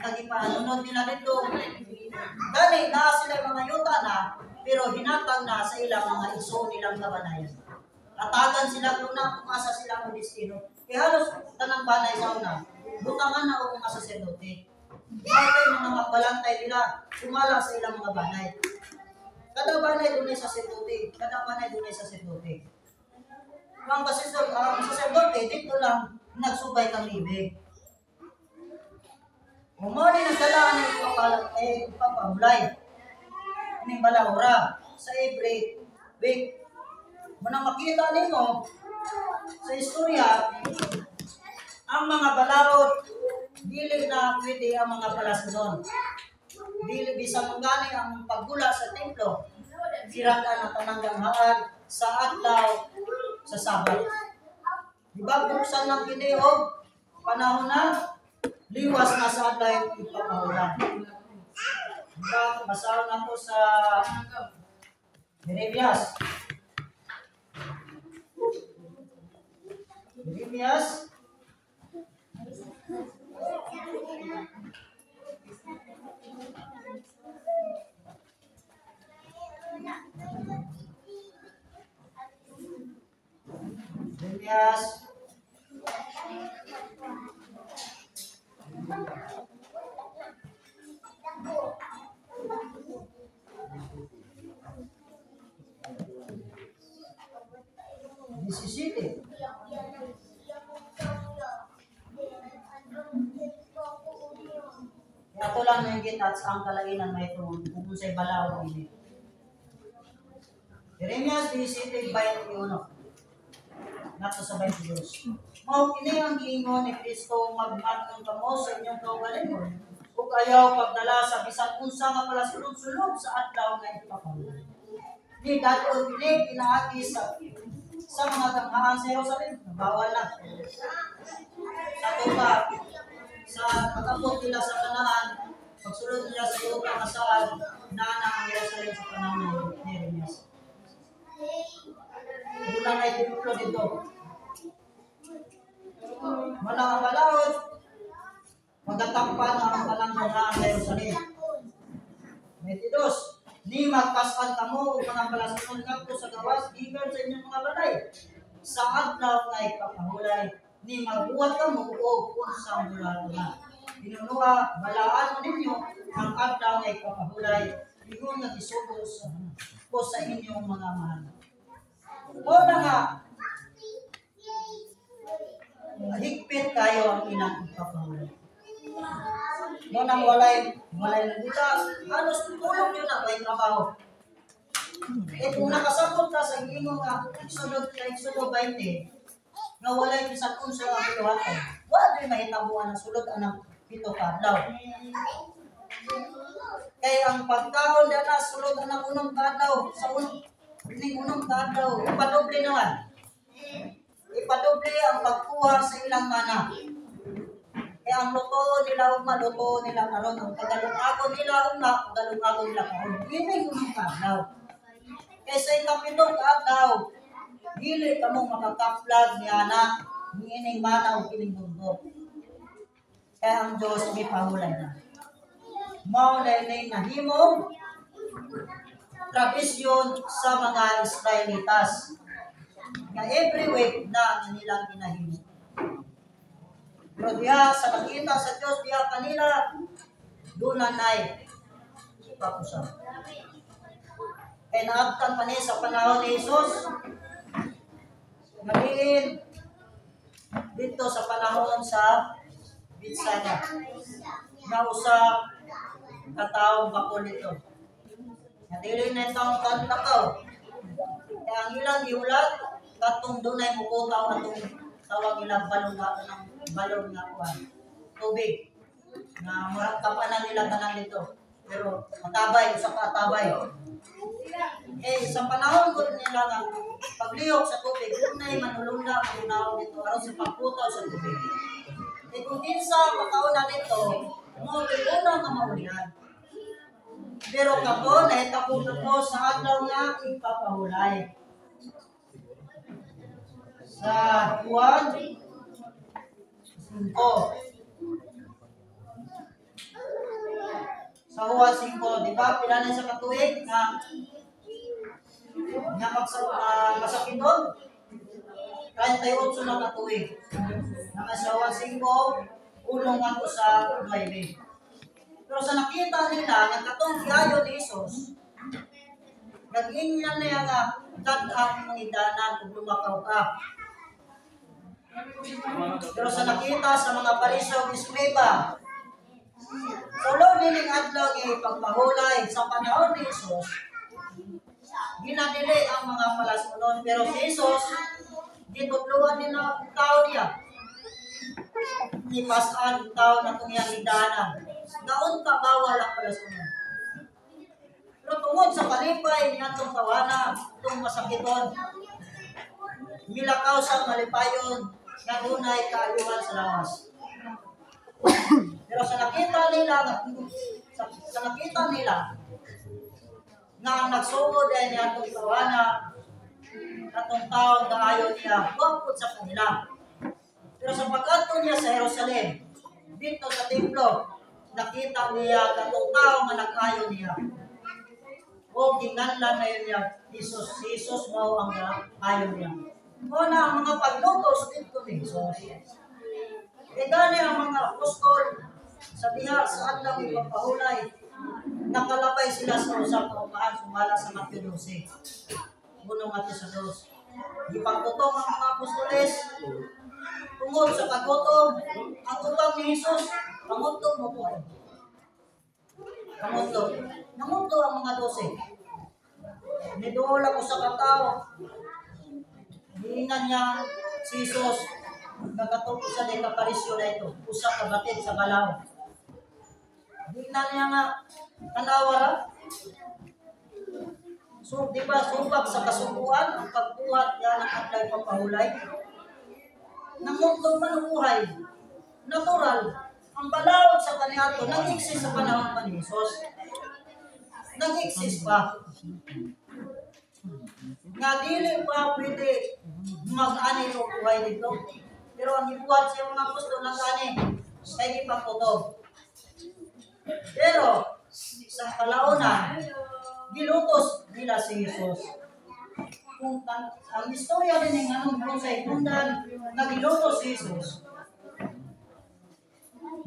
nagipanunod nila dito. Dali, naa sila mga yuta na, pero hinatag na sa ilang mga iso nilang kabanayan. Atagan sila luna kung asa sila ang destino. Kaya halos tanang banay sa una, butangan na o mga saserdote. Bakit mga magbalantay nila, sumala sa ilang mga banay. Kada banay dunay saserdote, kada banay dunay saserdote. Ang saserdote, dito lang nagsubay kang libe. Umani nagdala ng ipapahulay ning balahura sa every week. Manang makita ninyo sa istorya, ang mga balaod, dili na pwede ang mga palasunon. Dili bisan manggani ang paggula sa templo, siraan ang tanang ganghaan sa adlaw sa Sabat. Diba buksan lang kini og panahon na liwas na sa adlaw ipapahulan. Diba basahon na po sa Jeremias. Jeremias Jeremias 17. Ato lang na yung gitats ang kalainan may tungod kung unsay balaod ini. Jeremias 17:21. Nato sa 22. Mao kini ang giingon ni Kristo, magmaton kamo sa inyong kaugalingon ug ayaw pagdala sa bisan unsa nga palasulod-sulod sa adlaw nga ipapahulay. Ni dadon kini pinaagi sa mga ganghaan sa Jerusalem, bawal na. Sa tupa, sa pag-abot nila sa Kanaan, pagsulod nila sa yuta nga saan, naana ang Jerusalem sa panahon ni Jeremias. Wala na itiplo dito. Wala ang balaod, magatampan ang palangganaan sa Jerusalem. 22. Ni magpasan kamo o mga balasunod ngadto sa gawas gikan sa inyong mga balay. Sa adlaw nga ipapahulay, ni magbuhat kamo og unsang bulaton na. Hinunua, balaan mo ninyo ang adlaw nga ipapahulay, ingon nga gisugo sa ko sa inyong mga mahal. O na nga, higpit kayo ang ilang ipapahulay. Mo nang walay nagbuta, halos tulog yun na may trabaho. Eh kung nakasabot ka sa imo nga sulod kay sulod 20, nga walay bisan unsa nga binuhatan, wa gyud mahitabuan ang sulod anang 7 ka adlaw. Kay ang pagkaon dana sulod anang unong ka adlaw, sa ning unong ka adlaw, ipadoble naman. Ipadoble ang pagkuha sa ilang mana. Kaya ang luto nila ugma, luto nila karon. Ang pagalungagon nila ugma, pagalungagon nila karon. Ining unong kaadlaw. Kaya sa ikapitong kaadlaw, dili kamo makakaplag ni ana, niining mana o kining bundok. Kaya ang Diyos may pahulay na. Mao na ini nahimong tradisyon sa mga Israelitas nga every week na ang nilang ginahimo. Pero diha sa nakita sa Diyos diha kanila, doon na nay ipapusap. Kaya naabtan pa ni sa panahon ni Jesus, naliin dito sa panahon sa Bitsana, na usa ka taong bakol ito. Nadili na itong kanlakaw. Kaya ang ilang gihulat, katong dunay mukutaw atong tawag ilang balong nga ng balon nga kuan, tubig. Na murag kapanan nila tanan dito. Pero matabay, usa ka atabay. Eh, sa panahon ko nila nga paglihok sa tubig, dunay manulunda magunaw dito aron sa pagputaw sa tubig. Eh kung kinsa makauna nito, mo una nga maulihan. Pero kapo, nahitabo ko sa adlaw nga ipapahulay. Sa Juan 5. Sa Juan 5, di ba? Pila na sa katuig nga nga masakiton? 38 na katuig. Nga sa Juan 5, unong nga sa 9. Pero sa nakita nila, nga katong giayo ni Jesus, nag-ingnan niya nga dad-ang mangidanan kung lumakaw ka. Pero sa nakita sa mga Pariseo ug Eskriba, tulo nining adlaw nga ipagpahulay sa panahon ni Jesus, ginadili ang mga palasunon. Pero si Jesus, gitudluan nila ang tao niya. Ipasaan ang tao na itong iyang hidanan. Naunta bawal ang palasunon. Pero tungod sa kalipay niya itong tawana, itong masakiton, milakaw sa malipayon, nga dunay kaayuhan sa lawas. Pero sa nakita nila, nga ang nagsuod ay niya itong tawana, atong taong kaayo niya, wapot sa kanila. Pero sa pag-adto niya sa Jerusalem, dito sa templo, nakita niya katong tao nga nag-ayo niya. O ginganlan na yun niya, Jesus, si Jesus mao ang ayo niya. O na ang mga paglutos dito ni Jesus. E gani ang mga apostol sa diha sa adlaw ipapahulay, nakalabay sila sa usa ka umahan sumala sa Mateo 12. Unong ato sa dos. Gipaggutom ang mga apostoles tungod sa kagutom. Ang utang ni Jesus, pangutlo mo po. Pangutlo. Nangutlo ang mga 12. Niduol ako sa katao. Hiingan niya si Jesus nagkatong usa day ka parisyo na ito, usa ka batid sa balaw. Hiingan niya nga tanawa ra. So, di ba, subak sa kasubuan, ang pagbuhat niya ng adlaw pagpahulay. Nangutlo man ang buhay. Natural, ang balaod sa kaniadto nag-exist sa panahon pa ni Jesus. Nag-exist pa. Nga dili pa pwede mag-ani o buhay dito. Pero ang ibuhat sa mga apostol nag-ani, kay gipagkutob. Pero sa kalaunan, gilutos nila si Jesus. Kung ang istorya din ng anong kung sa itundan na gilutos si Jesus.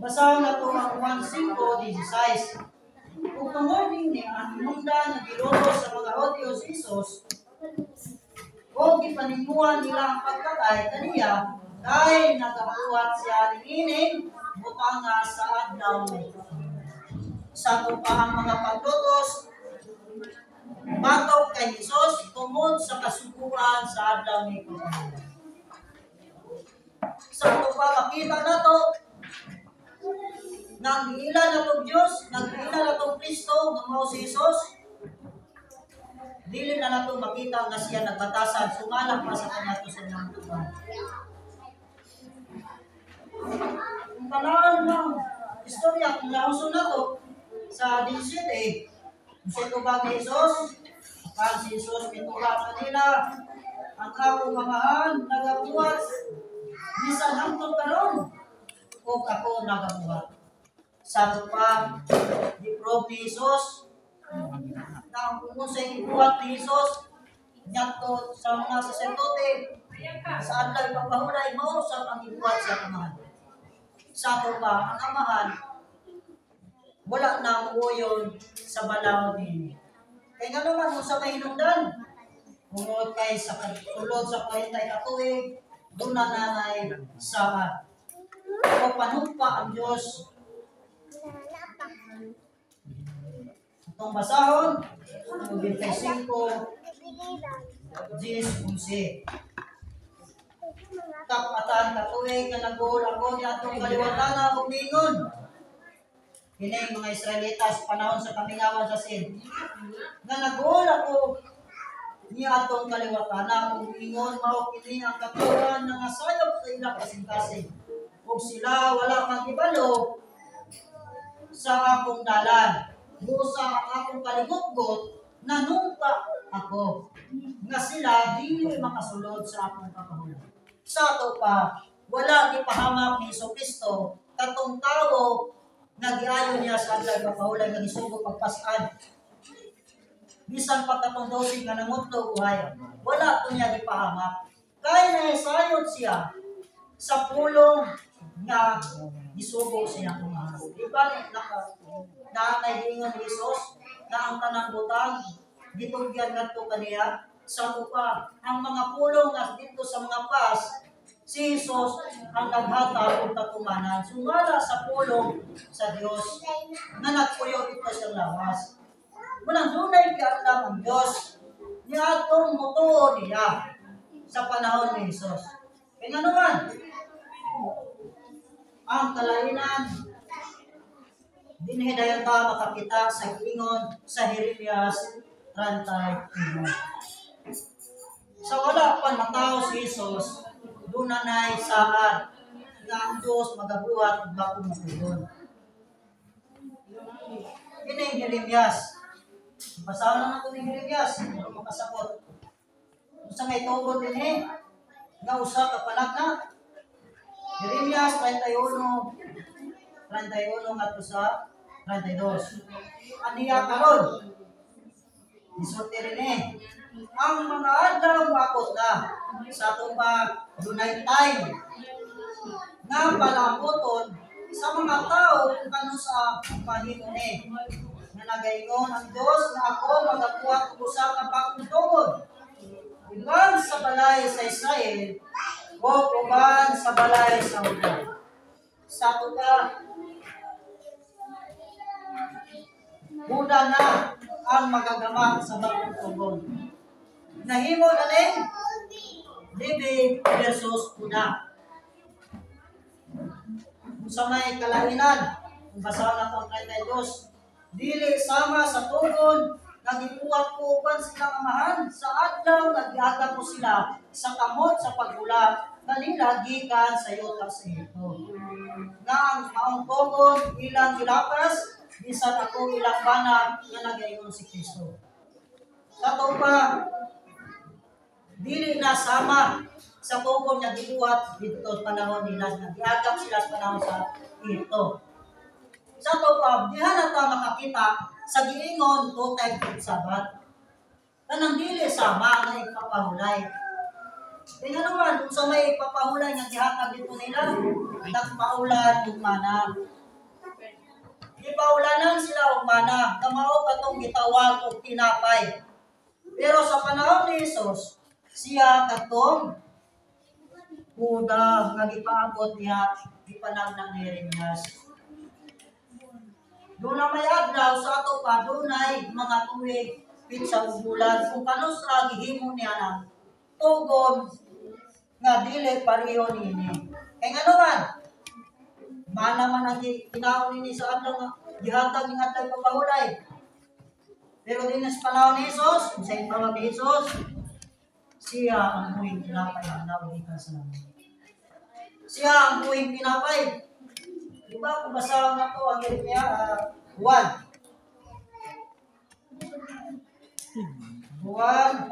Basahon na ito ang 1:5-16. Kung tungod ninyo ang hinungdan nga gilutos sa mga Hudyo si Jesus, o gipaninguan nila ang pagkatay kaniya, dahil nagabuhat siya niining butanga sa adlaw na ito. Sa pa ang mga paglutos, batok kay Jesus tungod sa kasuguan sa adlaw ni Sa ito pa makita na to, nang giila na tong Diyos, nagila na tong Kristo, nga mao si Jesus, dili na nato makita nga siya nagbatasan, sumala pa sa kanya to sa inyong tuban. Kung tanan ng istorya, kung lauso na to, sa 17, kung sa tubag ni Jesus, apan si Jesus mitubag kanila, "Ang akong Amahan nagabuhat bisan hangtod karon, ug ako nagabuhat." Sa ato pa, gi-prove ni Jesus na ang kung unsay gibuhat ni Jesus ngadto sa mga saserdote sa adlaw ipapahulay, mao usab ang gibuhat sa Amahan. Sa ato pa, ang Amahan wala na muuyon sa balaod niini. Kay nga naman, unsa may hinungdan? Tungod kay sa sulod sa 40 ka tuig, duna na nay saad. O panumpa ang Diyos. Itong basahon, 25, 10, 11. "Kap-atan ka tuig nga nag-uol ako ni atong kaliwatana ug miingon." Kini mga Israelita sa panahon sa kamingawan sa Sin. "Nga nag-uol ako ni atong kaliwatana ug miingon, mao kini ang katawhan nga sayop sa ilang kasing-kasing. Ug sila wala makibalo sa akong dalan. Busa ang akong kaligutgot, nanumpa ako nga sila dili makasulod sa akong kapahulay." Sa ato pa, wala gipahamak ni Kristo katong tawo nga giayo niya sa adlaw kapahulay nga gisugo pagpas-an. Bisan pa katong 12 nga nangutlo uhay, wala to niya gipahamak. Kay nahisayod siya sa pulong nga gisugo siya kumahan. Di ba naka na may giingon ni Jesus na ang tanang butang gitugyan ngadto kaniya? Sa ato pa, ang mga pulong nga dito sa mga pas, si Jesus ang naghatag og katumanan sumala sa pulong sa Dios nga nagpuyo dito sa lawas. Munang dunay giandam ang Dios niadtong mutuo niya sa panahon ni Jesus. Kaya nga naman, ang kalainan, dinhi dayon ta makakita sa giingon sa Jeremias 31. Sa wala pa natawo si Jesus, duna nay saad nga ang Diyos magabuhat og bagong matugon. Kini ang Jeremias. Basahon na nato ni Jeremias para makasabot. Unsa may tugon dinhi nga usa ka panagna? Jeremias 31 31 ngadto sa 32. Aniya karon, gisulti rin eh, ang mga adlaw moabot na. Sa ato pa, dunay time nga palaboton sa mga tao kung kanus-a mahimo ni. Nga nagaingon ang Dios nga ako magabuhat og usa ka bag-ong tugon uban sa balay sa Israel o uban sa balay sa Juda. Sa ato pa, Juda na ang magagama sa bagong tugon. Nahimo na ning Levi versus Juda. Kung sa may kalainan, kung basahon na ang 32, dili sama sa tugon nga gibuhat ko uban silang amahan sa adlaw nga giagak ko sila sa kamot sa paghula kanila gikan sa yuta sa Ehipto. Nga ang maong tugon ilang gilapas, bisan ako ilang bana, nga nagaingon si Kristo. Sa ato pa, dili na sama sa tugon nga gibuhat dito sa panahon nila nga giagak sila sa panahon sa Ehipto. Sa ato pa, diha na ta makakita sa giingon two types of Sabbath. Kanang dili sama nga ipapahulay. Kaya nga naman, kung sa may ipapahulay nga gihatag dito nila, nagpaulan ug mana. Gipaulanan sila og mana, nga mao katong gitawag og tinapay. Pero sa panahon ni Jesus, siya katong Juda nga gipaabot niya, gipanagna ni Jeremias. Doon na may adlaw sa ato pa, dunay mga tuig, pitsa ug bulan, kung kanus-a gihimo niya ng tugon nga dili pareho niini. Kay nga naman, mana man ang kinaon nini sa adlaw nga gihatag ning adlaw papahulay. Pero din sa panahon ni Jesus, sa tawag ni Jesus, siya ang buhing tinapay nga nagikan sa langit. Siya ang buhing tinapay. Di ba kung basahon na to ang Jeremia 1? 1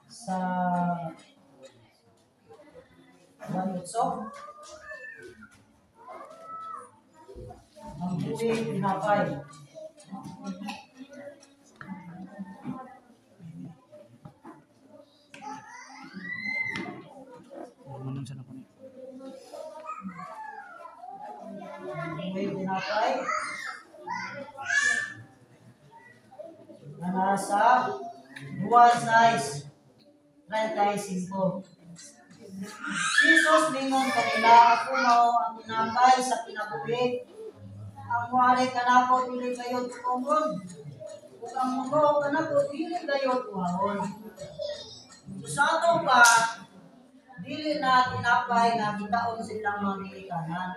sa 1:8. Ang buhing tinapay. Manun sa nako ni. Ang buhing tinapay na nasa 2:6:35. Si Jesus mingon kanila, "Ako mao ang tinapay sa kinabuhi. Ang muari kanako dili kayo gutomon. Ug ang mutuo kanako dili kayo tuhawon." So sa ato pa, dili na tinapay nga gitaon sa ilang mga gikanan.